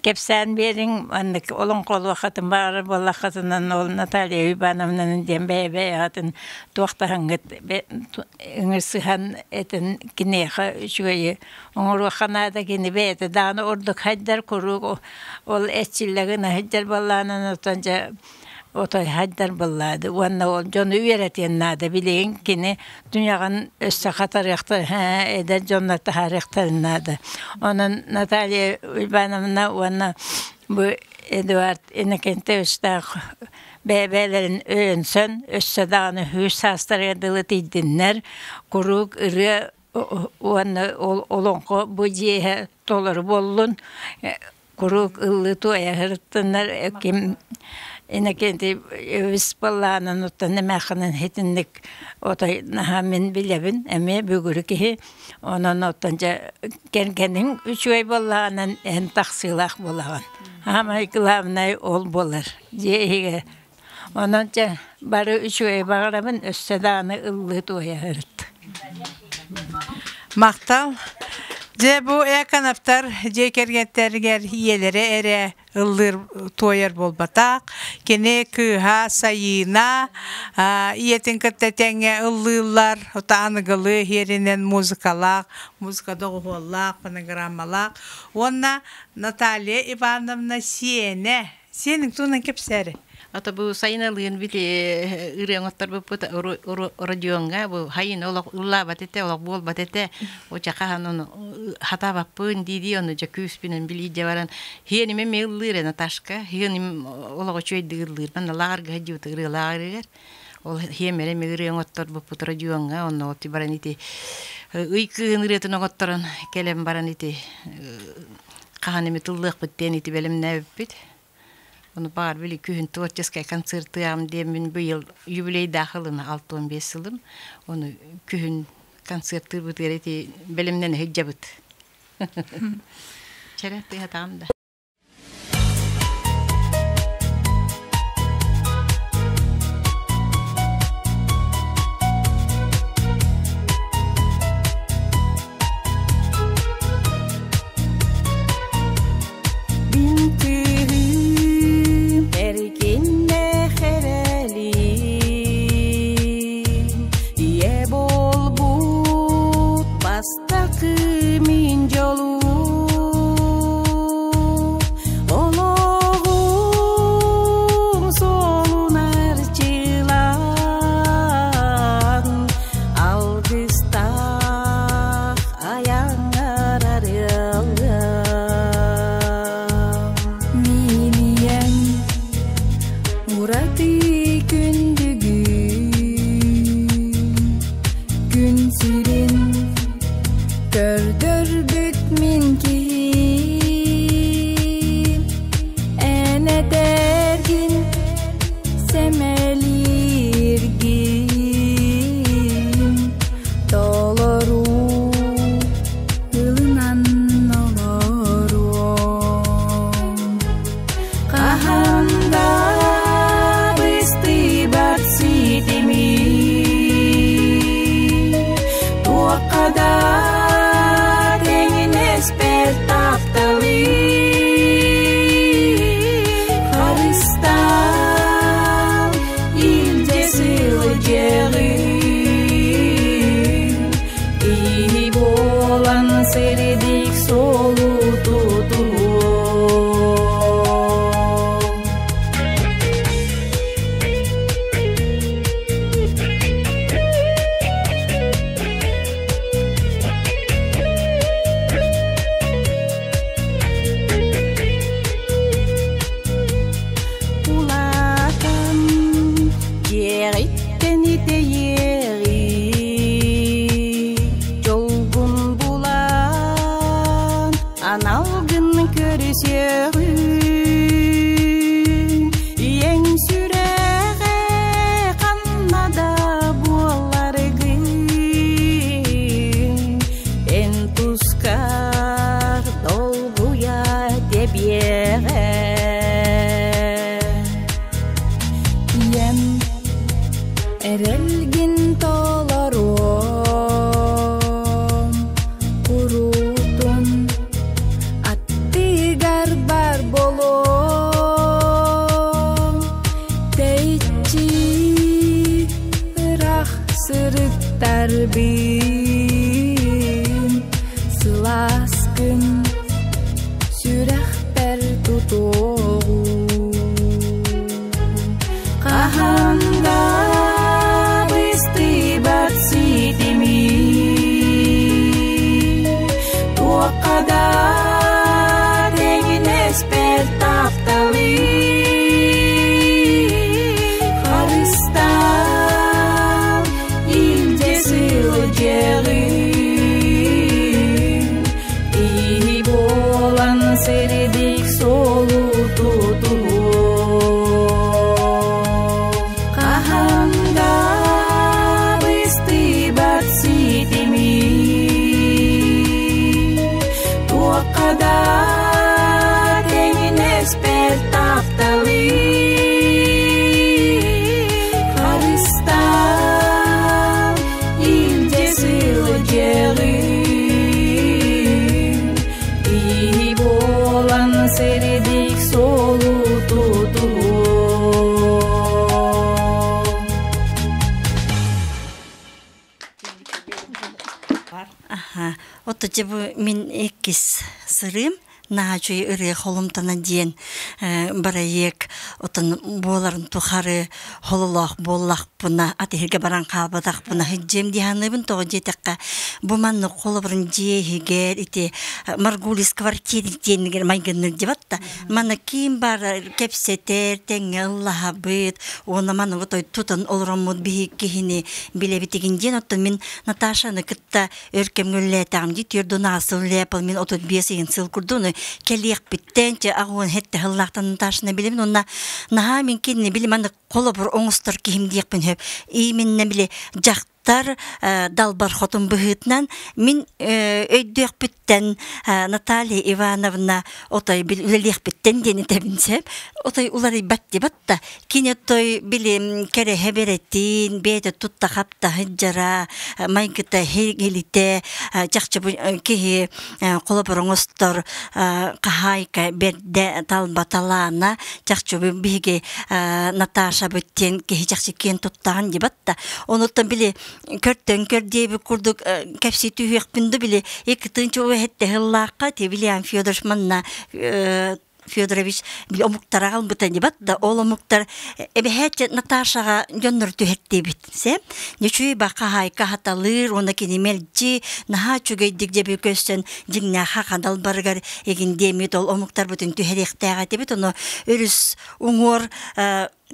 кэпсээн биэриҥ маннык олоҥхолуоххатын баҕарар буоллаххытынан ол Наталья Ивановнаны диэн бэйэ-бэйэҕитин туохтаһыҥҥыт ыҥырсыһан этин киниэхэ үчүгэйи оҥоруохха наада кини бэйэтэ даҕаны ордук хайдар куруук ол эрчиллэ гына сылдьар буоллаҕына оттон дьэ отой хайдар буоллаады уонна ол дьону үөрэтиэн наада билигин кини түнэҕин өссө хатарыахтар эдэр дьоннор таһаарыахтарын наада онон Наталья Ивановна уонна бу Эдуард Иннокентьевичтаах бэйэ-бэйэлэрин өйөнсөн өссө даҕаны үһүс саастарыгар дылы тиийдиннэр куруук ырыа уонна ол олоҥхо бу дьиэһэ толору буоллун куруук ыллыы туойа сырыттыннар ким Иннокентий Виспаллаанын оттон эмээххинэн итинник отой наһаа мин билэбин эмиэ бүгүрү киһи онон оттон дьэ кэргэниҥ үчүгэй буоллаҕынан эн тахсыылаах буолаҕын саамай главнай ол буолар дьиэ иһигэр онон дьэ бары үчүгэй баҕарабын өссө даҕаны ыллыы туойа сырыт
Махтал. Дьэ бу Эконовтар дьиэ кэргэттэригэр ийэлэрэ эрэ ыллыыр туойар буолбатах. Кини кыыһа Сайыына ийэтин кытта тэҥҥэ ыллыыллар. Ота аныгылыы иһиэринэн музыкалаах, музыка доҕуһуоллаах, фонограммалаах. Уонна Наталья Ивановна сиэнэ. Сиэниҥ туһунан кэпсээри.
Ата бу сайыналыын били ырыаҥоттор Родионҥа бу хайын олох ыллаабат этэ, олох буолбат этэ. Оча хаһан ону хатаабаппын дии-дии ону дьэ күүспүнэн билии дьэ баран хиэнимэ эмиэ ыллыыр Наташка хиэним олох үчүгэйдик ыллыыр манна лааҕырга сылдьыбыт ырыа лааҕырыгар ол хиэмэрэ эмиэ ырыа оҥотторбуппут Родионҥа онно оти баран ити ый кыыһын ырыатын оҥотторон кэлэн баран ити хаһан эмит ыллыахпыт диэн ити бэлэмнээбиппит. Ону баар били күһүн творческай концертыам диэммин быйыл юбилейдаах ылым 65 сылым. Ону күһүн концерттыырбытыгар ити бэлэмнэнэ сылдьабыт. Чэрэ тыһатаҕым да.
Мин кыыһым эркиннээх эрэлим, ийэ буолбут бастакы мин дьолум. Олоҕум суолун арчылаан, алгыстаах айаҥҥар арыаллыам. Мииниэн ураты күндүгүн, күн сирин көрдөрбүт мин киһим. Эн этэргин сэмэлииргин толору ылынан олоруом. Хаһан да быстыбат ситими, туохха да тэҥнэспэт тапталы харыстаан илдьэ сылдьыаҕым. Киһи буолан сирдик суолу тутуһуом. Улаатан дьиэҕиттэн итэйиэҕи, дьолгун булан аналгын көрүсүөҕүн. Ийэҥ сүрэҕэ ханна да буоларгын, эн тускар долгуйа тэбиэҕэ. Ийэм Эрэлгин толоруом Куруутун аттыгар бар болуом Тэйиччи ыраах сырыттарбын Сылааскын сүрэхпэр тутуоҕум Хаһан да быстыбат ситими Туохха да тэҥнэспэт тапталы Харыстаан илдьэ сылдьыаҕым Киһи буолан сирдик суолу тутуһуом Хаһан да быстыбат ситими Туохха да тэҥнэспэт тапталы Харыстаан илдьэ сылдьыаҕым Киһи буолан сирдик суолу тутуһуом
Аха. Отто дьэ бу мин иккис сырыым Наачуй ырыа холумтана диэн бырайыак отон буоларын тухары хололоох буоллахпына атыһырга баран хаалбатахпына сылдьыам дии саныыбын тоҕо диэтэххэ бу маннык холобурун дьиэ иһигэр ити Маргулис квартира диэнигэр майгынныыр дебат да манна ким баар кэпсэтэр тэҥҥэ ыллаһабыт уонна маны вот тутан олороммут биһи киһини билэбитигин диэн оттон мин Наташаны кытта өр кэмҥэ үлэлээтэҕим дии түөрт сыл үлэлээппин мин 35 ыйын сыл курдук кэлиэхпиттэн чэ аҕуон хетте сыллаахтан Наташаны билэбин уонна наһаа мин кинини били маннык холобур оҥостор киһим диэхпин сөп именно били дьахтар далбар хотун быһыытынан мин өйдүөхпүттэн Наталья Ивановна отой бил үлэлиэхпиттэн диэн этэбин сөп отой уларыйбат дебат да Кини отой били кэрэһэ бэрэтин, бэйэтэ тутта-хапта сылдьара, майгыта илитэ, чахчы киһи холобур оҥостор хаһаайка бэрдэ талба талаана, чахчы биһиги Наташабыт диэн киһи чахчы киэн туттаҕын дебат да. Онуттан били көртөн көр диэбит курдук кэпсии түһүөхпүн да били икки тыынча уһэтте сыллаахха ти Вильям Федорович манна Федорович били омуктара аҕалбыта дебат да ол омуктар эбэһээт Наташаҕа дьоннор түһэртиэбит сэ нечүй ба хаһаайка хаталыыр уонна кини мэлдьи наһаа үчүгэйдик дьэби көстөн дьиҥнээхэ хадал барыгар эгин диэмит ол омуктарбытын түһэриэхтээх этибит ону өрүс уҥуор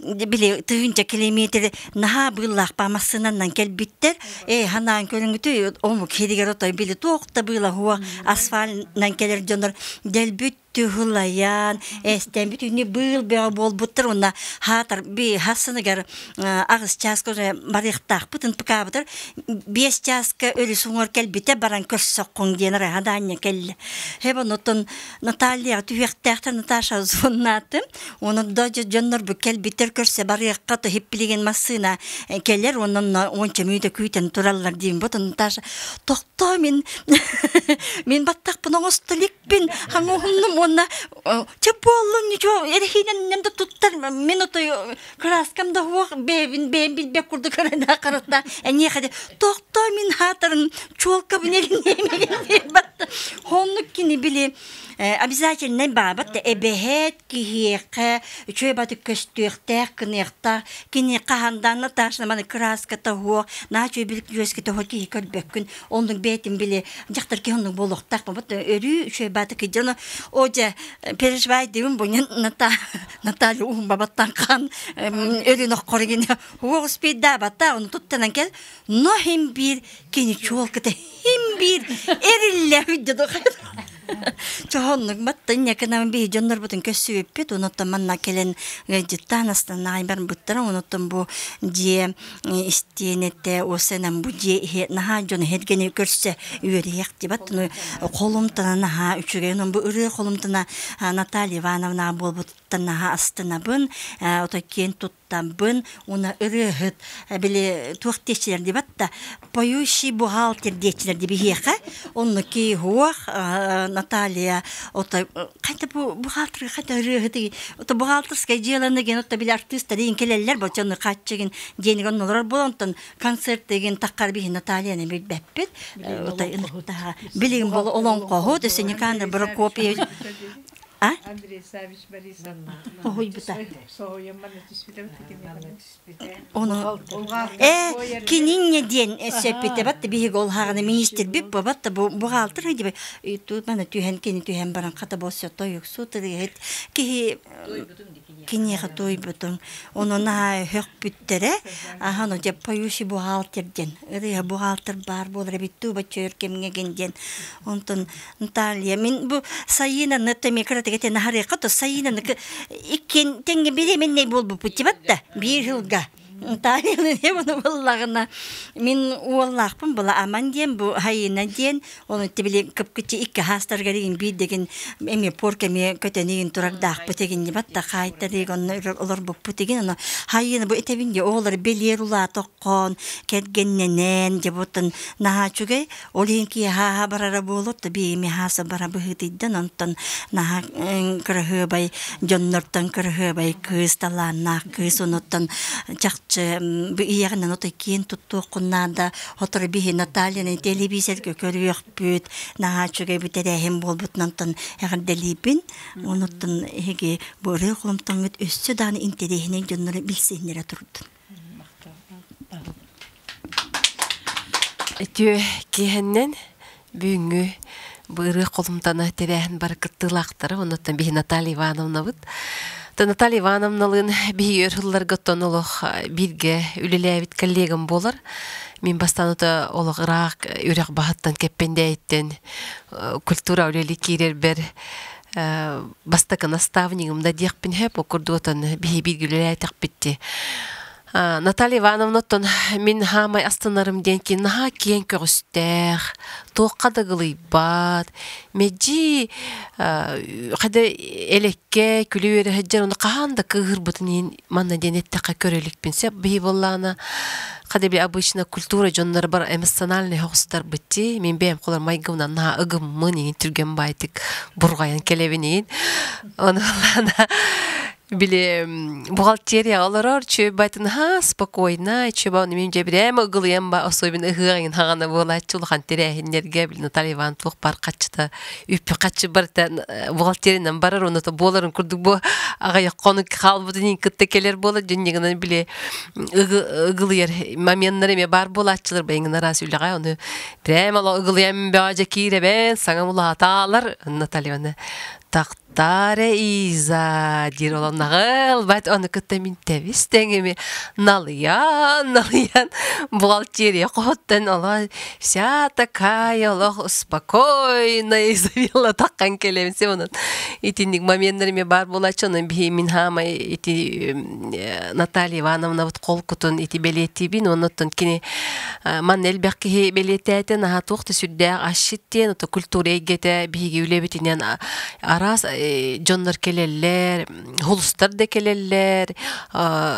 били тыһыынча километр наһаа быыллаах массыынанан кэлбиттэр ээ ханаан көрүҥүтүй омук хиригэр отой били туох да быыла хуа асфальтынан кэлэр дьоннор дэлбүт түһулайан эстэн бүтүннүү быыл бөҕө буолбуттар уонна хаатар би хассыныгар аҕыс чааска уже барыахтаахпытын пыкаабытар биэс чааска өрүс уҥуор кэлбитэ баран көрсөххүҥ диэн араха даанньа кэллэ хэб оннуттан Натальяҕа түһүөхтээхтэр Наташа звоннаатым Онон да дьоннор бу кэлбиттэр көрсө барыахха то хиппилигин массыына кэлэр онон уонча мүнүүтэ күүтэн тураллар диин бу Наташа тохтоо мин мин баттахпын оҥосто иликпин хаҥуһуннум уонна чэ буоллун ничего эрэхиинэн да туттар мин отой краскам да суох бэйэбин бэйэм билбэт курдук харата эниэхэ тохтоо мин хаатарын чуолкабын эриннээмигин батта оннук кини били обязательно баабат да эбэһээт киһиэхэ үчүгэй батык көстүөхтээх кыныахтаах кини хаһандаан Наташна маны кырааската уһуох наһаа үчүгэй били күөскэтэ уһуох киһи көрбөккүн оннук бэйэтин били дьахтар киһи оннук буолуохтаах бабат өрүү үчүгэй баатык дьоно о дьэ переживай дибин бу Наталья уһун бабаттан хаан өлүн оххор гин уох успейдаабата ону туттанан кел но хим биир кини чуолката хим биир эриллэ хүдде.
Чоһоннук батта инньэкинэн биһи дьоннорбутун көссүбүппүт, онуттан манна кэлэн ыалдьыттаан астана барбыттара, онуттан бу дьиэ истиэнэтэ уосанан бу дьиэ иһэ наһаа дьону эргэни көрсө үөрүйэх дибат холумтана наһаа үчүгэй онон бу ырыа холумтана Наталья Ивановна буолбутуттан наһаа астынабын ото киэн туттаммын уна ырыаһыт били туох диэччилэр дибат да поющий бухгалтер диэччилэр дибиһиэхэ онно ки хуох Наталья ото хайта бу бухгалтерга хайта ырыаһыт ото бухгалтерскай дьыаланы ген ото били артыыстар иин кэлэллэр бочону хааччыгын диэниг оннолорор буолан концерт деген таккар биһи Натальяны билбэппит ото билигин бол олоҥхоһут өссө Никандр Прокопьевич а
Андрей Савич Борисов
Оһуйбута.
Ону
э кининне диэн сөппүтэ батта биһиги ол хаҕына министр бип батта бу бухгалтер диби тут мана түһэн кини түһэн баран хата боссе тойуксу тырыһыт киһи киниэхэ туйбутун ону наһаа хөхпүттэрэ ахан дьэ поющий бухгалтер диэн ырыа бухгалтер баар буолар эбит туу бачча кэмҥэ гин диэн онтон Наталья мин бу Сайыынаны тэми кыратыга тен харыахха то Сайыынаны иккин тэҥҥэ беременнэй буолбуппут тибатта биир сылга Натальяны буну буллаҕына мин уоллаахпын була аман диэн бу Хайыына диэн ону тибили кыпкыччы икки хаастаргар игин биир дегин эми порк эми көтөнигин турардаахпыт эгин батта хаайтарыг онно олорбуппут игин ону Хайыына бу этебин де оҕолор белиэр улаатоккоон кэргэннэнэн дьэ бутун наһаа үчүгэй Ол иһин киэһэ барара буолуот да биэми хааса бара быһыытыйдан онтон наһаа кыраһыабай дьоннортон кыраһыабай кыыс талааннаах кыыс онуттан чахчы бу ийэҕинэн отой киэн туттуоххун наада сотору биһи Натальяны телевизорга көрүөхпүт наһаа үчүгэй бу тэрээһин буолбутунан эҕэрдэлиибин онуттан эһиги бу ырыа холумтаҥҥыт өссө даҕаны интэриэһинэй дьоннору билсиһиннэрэ турдун.
Үтүө киэһэннэн бүгүҥҥү бырыы холумтана тэрээһин бары кыттыылаахтара оннуттан биһи Наталья Ивановнабыт. Наталья Ивановналыын биһиги өр сылларга оттон олох бииргэ үлэлээбит коллегам буолар. Мин бастаан ото олох ыраах үрэх баһыттан Кэппэндээйиттэн культура үлэли киирэрбэр бастакы наставнигым да диэхпин сөп ол курдук отон биһи бииргэ үлэлээтэхпит Наталья Ивановна оттон мин хаамай астынарым диэн кин наһаа киэҥ көҕүстээх, туохха да гылыйбат, мэдьи хада элекке күлү үөрэ сылдьар ону хаһан да кыыһырбытын иһин манна диэн эттэххэ көрө иликпин сөп биһи буоллаҕына хада би обычно культура дьоннор бар эмоциональный хоҕустарбыт дии мин бэйэм холор майгыбынан наһаа ыгыммын иһин түргэн баайтык бурҕайан кэлэбин иһин ону били бухгалтерия олорор чүөбайтын ха спокойно чүөба ону мин дьэбирэм ыгылыйан ба особенно ыһыаҕын хаҕана буолааччы улахан тэрээһиннэргэ били Наталья Иван туох бар хаччыта үппү хаччы барыта бухгалтериянан барар ону буоларын курдук бу аҕыйах хонук хаалбытын иһин кытта кэлэр буолар дьонньугунан били ыгылыйар моменнар эмиэ баар буолааччылар байыҥын араас үлэҕэ ону прямо ыгылыйан бөҕө дьэ киирэбэн саҥа улаатаалар Наталья Ивановна Тахтаре Иза диир олоннаҕыл бат ону кытта мин тэбис тэҥими налыйан налыйан бухгалтерия хоһуттан оло вся такая олох успокойно Изабелла таххан кэлэбин сем онон итинник моменнар эме баар буолааччы онон биһи мин хаамай ити Наталья Ивановнабыт холкутун ити бэлиэтиибин оннуттан кини манна элбэх киһи бэлиэтээтэ наһаа туох да сүрдээх асчыт диэн ото культура эйгэтэ биһиги үлэбитинэн араас дьоннор кэлэллэр хулустар да кэлэллэр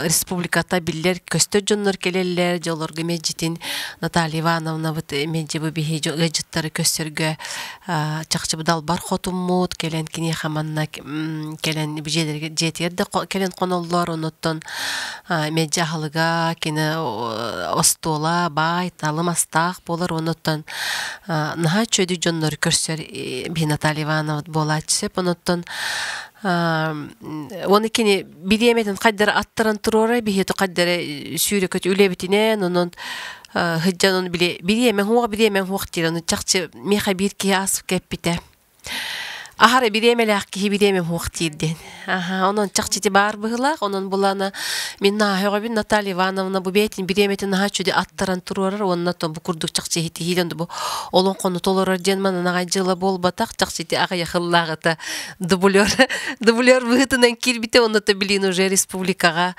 республиката биллэр көстөр дьоннор кэлэллэр дьолорго меджитин Наталья Ивановнабыт меджи бу биһи ыалдьыттары көссөргө чахчы далбар хотуммут кэлэн киниэхэ манна кэлэн дьиэтигэр да кэлэн хоноллор онуттан меджи аһылыга кини остуола баай талым астаах буолар онуттан наһаа үчүгэй дьоннору көрсөр биһи Наталья Ивановна буолааччы сөп онуттан оны кини бириэмэтин хайдара аттаран туруора биһиэти хайдара сүүрэ көтө үлэбитинэн онон сылдьан ону били бириэмэ хуох диир ону чахчы миэхэ биир киһи аас кэппитэ. Аһара бириэмэлээх киһи бириэмэм суох диир диэн. Аха, онон чахчы баар быһыылаах, онон булана мин наһаа сөҕөбүн Наталья Ивановна бу бэйэтин бириэмэтин наһаа үчүгэй аттаран туруорар уонна бу курдук чахчы иһитиһиилэн бу олоҥхону толорор диэн манан аҕай дьыала буолбатах, чахчы ити аҕыйах ыллааҕыта дублер дублер быһыытынан киирбитэ уонна то билин уже республикаҕа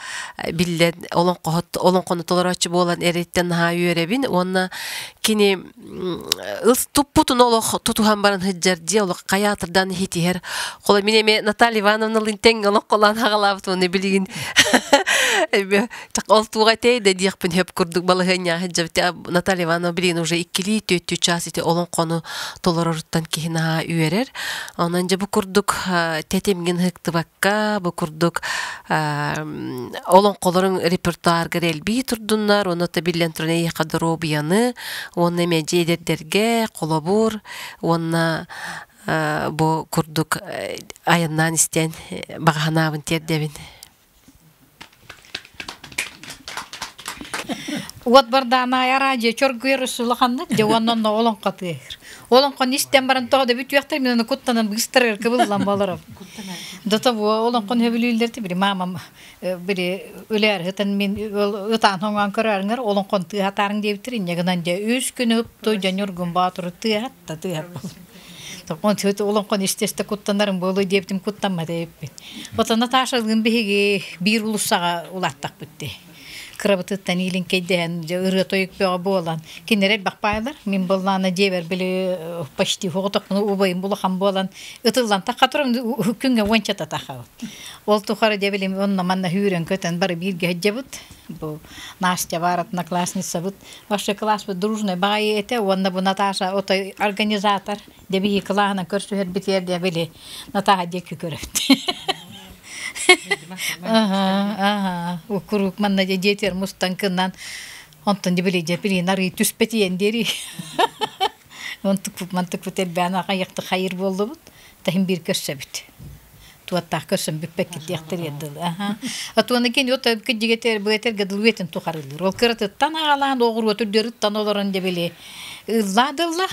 биллэн олоҥхоһут олоҥхону толорооччу буолан эриттэн наһаа үөрэбин уонна кини ыл туппутун олох тутуһан баран сылдьар дии олох хайаатырдан иһитиһэр холо мин эми Наталья Ивановна лынтеҥ олох холаан хагалаабыт уонна билигин ол туга этэй да диэхпин хөп курдук балаһыанньаа сылдьабыт Наталья Ивановна билигин уже иккилии түөттүү чаас ити олоҥхону толороруттан киһи наһаа үөрэр онон дьэ бу курдук тэтимҥин ыһыктыбакка бу курдук олоҥхолоруҥ репертуаргар элбии турдуннар уонна биллэн туран эйиэхэ доруобуйаны уонна эмиэ эдэрдэргэ холобур уонна бу курдук айаннаан истэн баҕаһанаабын тиэрдэбин.
Уот бардаана араадьыйа чоргуйар улаханнык дьэ уонна онно олоҥхо тыаһыыр. Олоҥхону истэн баран тоҕо да бүтүөхтэр мин ону куттанан быстарар кыбыллан болором. До того олоҥхону сөбүлүүллэр били маамам били үлээр ытан мин ытаан хоҥоон көрөөрүҥэр олоҥхон тыаһатаарыҥ диэбиттэр инньэ гынан дьэ үс күнү ыпту дьэ Ньургун Боотуру тыаһатта тыаһаппын. Олоҥхон истэ-истэ куттанарым буолуо диэбитим куттаммат эбиппин. Оттон Наташалыын биһиги биир уулуссаҕа улааттахпыт дии. Кырабытыттан иилиҥкэйдэһэн дьэ ырыа-тойук бөҕө буолан кинилэр элбэх баайалар. Мин буоллаҕына дьиэбэр били почти оҕотохпуна убайым улахан буолан ытыллан тахха туран күҥҥэ уончата тахабыт. Ол тухары дьэ били онно-манна сүүрэн-көтөн бары бииргэ сылдьабыт. Бу Настя баар одноклассницабыт. Вообще класспыт дружный баҕайы этэ уонна бу Наташа отой организатор. Дьэ биһиги кылааһынан көрсүһэрбитигэр дьэ били Наташа диэки көрөбүт. Аха, куруук манна дьэ дьиэтигэр мустан кыннан онтон дьэ били дьэ билин арыы түспэтийэн диэри онтукпут мантыкпыт элбээн аҕайахтык хайыр буоллубут таһын биир көрсөбүт туоттаах көрсөн бүппэккит диэхтэр дылы аха отуона кини от кидьигэтэр быэтэргэ дылы тухарыллыр ол кыратыттан аҕалаан оҕуруот үрдөрүттан олорон дьэ били ыллаа дылла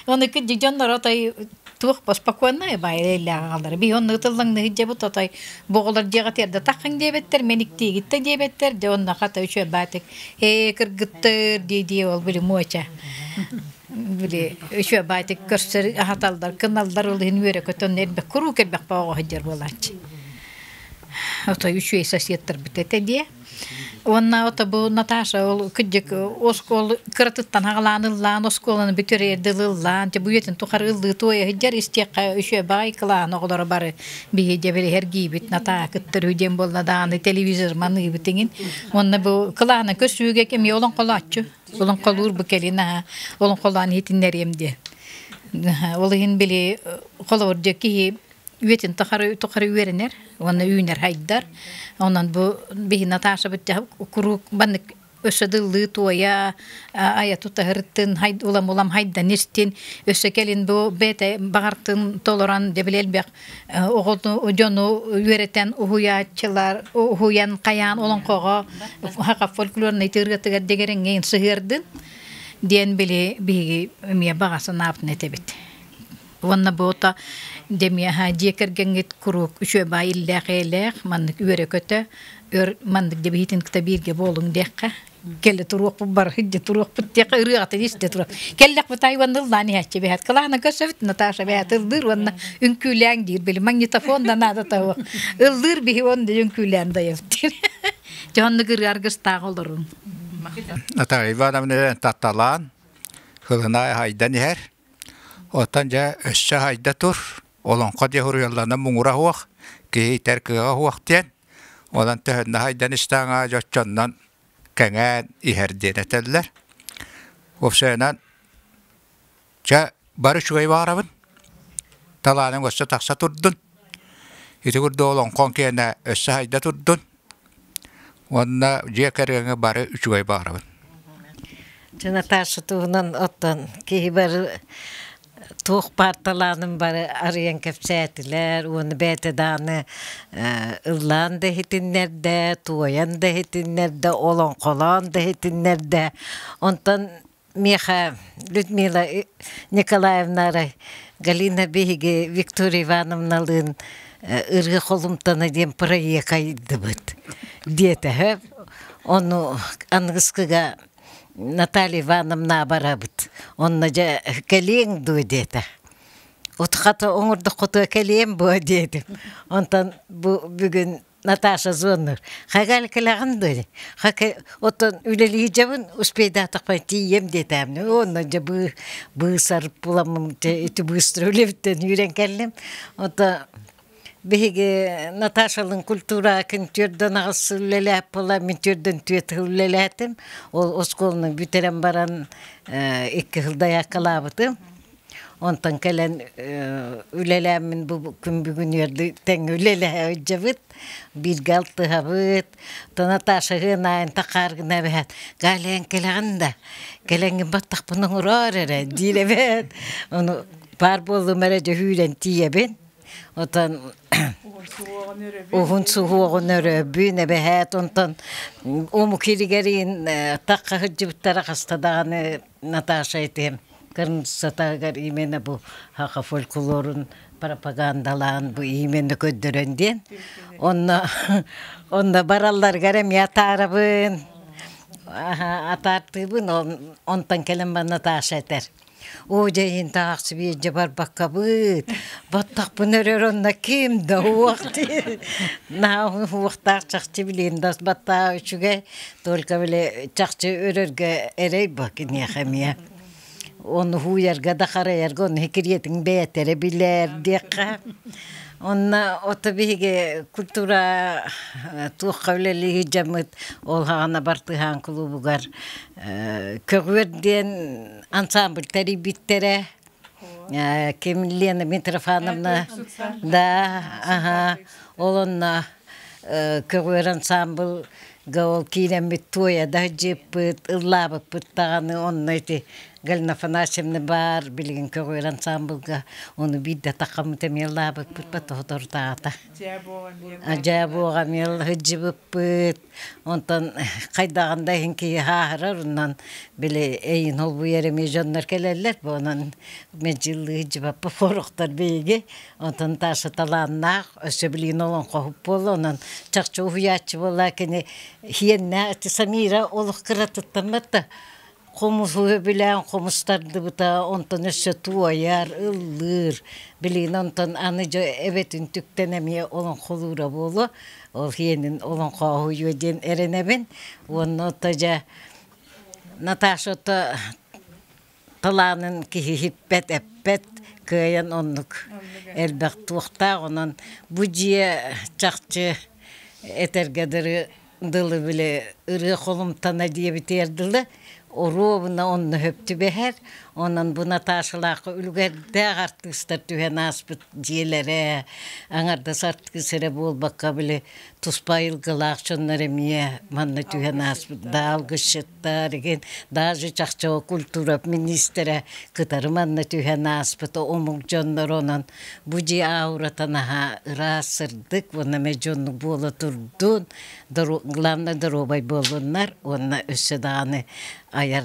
Оны кырдьык дьоннор отой туох спокойно баайылааҕалар. Би онну ытыллаҥны дьэбит отой боҕолор дьиэҕэ тиэрдэ таххыҥ диэбэттэр, мэниктиигиттэ диэбэттэр, дьэ онно хата үчүгэй баатык ээ кыргыттар дии-дии ол били муоча. Били үчүгэй баатык көрсөр аһаталлар, кыналлар ол иһин үөрэ көтөн элбэх куруук элбэх боҕо сылдьар буолааччы. Отой үчүгэй соседтарбыт этэ диэ. Уонна ото бу Наташа ол кырдьык оскуола кыратыттан аҕалаан ыллаан оскуоланы бүтэрээр дылы ыллаан дьэ бу үйэтин тухары ыллыы туойа сылдьар истиэххэ үчүгэй баай кылаан оҕолоро бары биһи дьэ били эргиибит Натаа кыттар үһү диэн буолла даҕаны телевизор маныыбыт иҥин уонна бу кылаана көссүүгэ кэмиэ олоҥхолооччу олоҥхолуур бу кэлин аһа олоҥхолоон иһитиннэриэм диэн ол иһин били холобур дьэ киһи үйэтин тухары тухары үөрэнэр уонна үүнэр хайдар. Онон бу биһи Наташабыт куруук баннык өссө дыллыы туойа айа тутаһыртын улам улам хайдан истин өссө кэлин бу бэйэтэ баҕартын толорон дьэ били элбэх оҕону дьону үөрэтэн уһуйааччылар уһуйан хайаан олоҥхоҕо хаха фольклорнай тыыргатыгар дэгэреңҥэ сыһыардын диэн били биһиги эмиэ баҕа санаабытын этэбит. Уонна буота дэмиэхэ дьиэ кэргэҥҥит куруук үчүгэй баай иллээх-эйэлээх, маннык үөрэ-көтө, өр маннык дебиһитин кытта бииргэ буолуҥ диэххэ. Кэлэ туруохпут бары дьэ туруохпут диэххэ ырыаҕытын истэ туруох. Кэллэхпит аайы уонна ыллаан иһээччи бэһэт. Кылаана көрсөбүт Наташа бэһэт ыллыыр уонна үҥкүүлээҥ диир били магнитофон да наада того. Ыллыыр биһи уонна үҥкүүлээн дайабыт диир. Дьэ оннук ырыа аргыстаах олоруҥ.
Наталья Ивановна татталаан, хылына айдан иһэр. Оттон дьэ өссө хайда тур, олоҥхо диэ суруйалларынан муҥура суох, киһи итэр кыаҕа суох диэн, онон төһөннө хайдан истэҕиҥ аайы оччоннон кэҥээн иһэр диэн этэллэр. Уопсайынан, чэ бары үчүгэй баҕарабын, талааныҥ өссө тахса турдун, ити курдук олоҥхоҥ киэнэ өссө хайда турдун уонна дьиэ кэргэҥҥэ бары үчүгэй баҕарабын.
Дьэ Наташа туһунан оттон киһи бары туох баар талаанын бары арыйан кэпсээтилэр уонна бэйэтэ даҕаны ыллаан да иһитиннэрдэ, туойан да иһитиннэрдэ, олоҥхолоон да иһитиннэрдэ. Онтон миэхэ Людмила Николаевна арай Галина биһиги Виктория Ивановналыын ырыа холумтана диэн проект айдыбыт диэтэ. Ону аныгыскыга Наталья Ивановна барабыт. Онно дьэ кэлиэҥ дуо диэтэ. Утхата оҥордоххутуга кэлиэм буо диэтим. Онтон бу бүгүн Наташа звоннуур. Хагаал кэлэҕин дуо? Хака оттон үлэлиижэбин успейдаатахпына тиийиэм диэтээмнэ. Онно дьэ быы быысар буламмын ити быстро үлэбиттэн үүрэн кэллим. Ото биһиги Наташалыын культура күн түөрдэн аҕыс сыл үлэлээт буола мин түөрдэн түөрт сыл үлэлээтим. Ол оскуоланы бүтэрэн баран икки сыл дайааккалаабытым. Онтон кэлэн үлэлээммин бу күн бүгүн тэҥҥэ үлэлэһэ сылдьабыт, бииргэ алтыһабыт. То Наташа ыанаайын тахааргына эбэһээт, Галя эн кэлэҕин да, кэлэҥҥин баттахпын оҥороор эрэ диир эбээт. Ону баар буоллум эрэ дьөһүүрэн тиийэбин. Отон уһун суһуоҕун өрөбүн эбэһээт онтон омук иригэрин тахха сылдьыбыттара хаста даҕаны Наташа этиэм кырнсатагар именно бу хаха фольклорун пропагандалаан бу именно көрдөрөн диэн онно онно баралларыгар эмиэ атаарабын атаартыыбын онтон кэлэн ба Наташа этэр оо дьэ иһин таахсы биирдэ барбаккабыт баттахпын өрөр онно ким да уох наһаа уохтаах чахчы билиэн да баттаа үчүгэй Только били чахчы өрөргө эрэй бу киниэхэ эмиэ. Ону һууйарга да харайарга ону кириэтиҥ бэйэтэрэ билэр диэххэ. Онно ото биһиги культура туохха үлэлии дьаммыт ол хаҕана Бартыһаан кулуубугар Көҕүөр диэн ансамбль тэрийбиттэрэ. Ким Лена Митрофановна да аха ол онно көҕүөр ансамблга ол киирэммит туойа да сылдьыппыт ыллаабыппыт даҕаны онно ити Галина Афанасьевна баар билигин көҕүөр ансамблга ону биирдэ таххаммыт эмиэ ыллаабыппыт тоһоторутаата дьээ буоҕа эмиэ сылдьыбыппыт Онтон хайдаҕын да иһин киһи ааһарар, онон били эйин холбуйар эмиэ дьоннор кэлэллэр. Бу онон меджилыы дьыбаппа форохтор биһиги. Онтон Таша талааннаах, өссө билигин олоҥхоһут буолла, онон чахчы уһуйааччы буолла кини хиэннээх Самира олох кыратыттан да Хомуһу сөбүлээн хомус тардыбыта, онтон өссө туойар, ыллыыр. Билигин онтон аны дьэ эбэтин түктэн эмиэ олоҥхолуура буолуо. Ол иэнин олоҥхооһуйуо диэн эрэнэбин. Уонна ото дьэ Наташа ото талаанын киһи иһиппэт, эппэт, кыайан оннук элбэх туохтаах. Онон бу дьиэ чахчы этэргэ дылы дылы били ырыа холумтана диэбитигэр дылы оруобуна онно сөп түбэһэр. Онон бу Наташалаахха үлүгэрдээх артыыстар түһэн ааспыт дьиэлэрэ, аҥардас артыыс эрэ буолбакка, били туспа айылгылаах дьоннор эмиэ манна түһэн ааспыт да алгысчыттар игин даже чахчы культура министрэ кытары манна түһэн ааспыт омук дьоннор онон Бу дьиэ аурата наһаа ыраас, сырдык уонна эмэ дьоннук буола турдун, главное доруобай буоллуннар уонна өссө даҕаны айар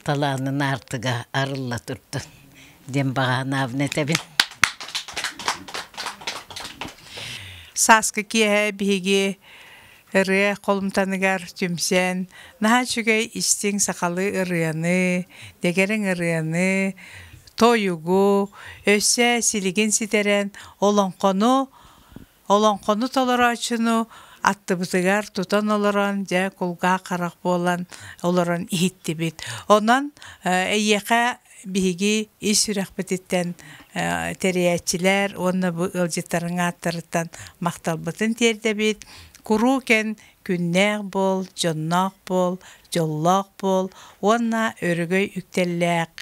талаанын аартыга арылла турдун диэн баҕа санаабын этэбин.
Сааскы киэһэ биһиги ырыа холумтаныгар түмсэн, наһаа үчүгэй истиҥ сахалыы ырыаны, дэгэрэҥ ырыаны, тойугу, өссө силигин ситэрэн олоҥхону, олоҥхону толорооччуну аттыбытыгар тутан олорон, дьэ кулгаах харах буолан олорон иһиттибит. Онон эйиэхэ биһиги ис сүрэхпититтэн тэрийээччилэр уонна бу ыалдьыттарыҥ ааттарыттан махталбытын тиэрдэбит. Куруук эн күннээх буол, дьонноох буол, дьоллоох буол уонна өрөгөй үктэллээх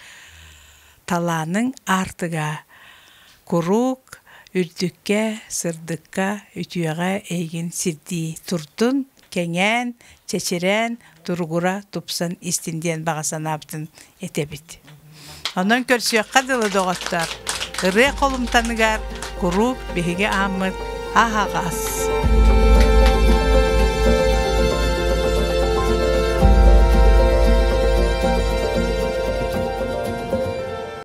талааныҥ аартыга куруук үрдүккэ, сырдыкка, үтүөҕэ эйигин сирдии турдун, кэҥээн, чэчирээн, туругура тупсан истин диэн баҕа санаабытын этэбит. Онон көрсүөххэ дылы доҕоттор, ырыа холумтаныгар куруук биһиги ааммыт аһаҕас.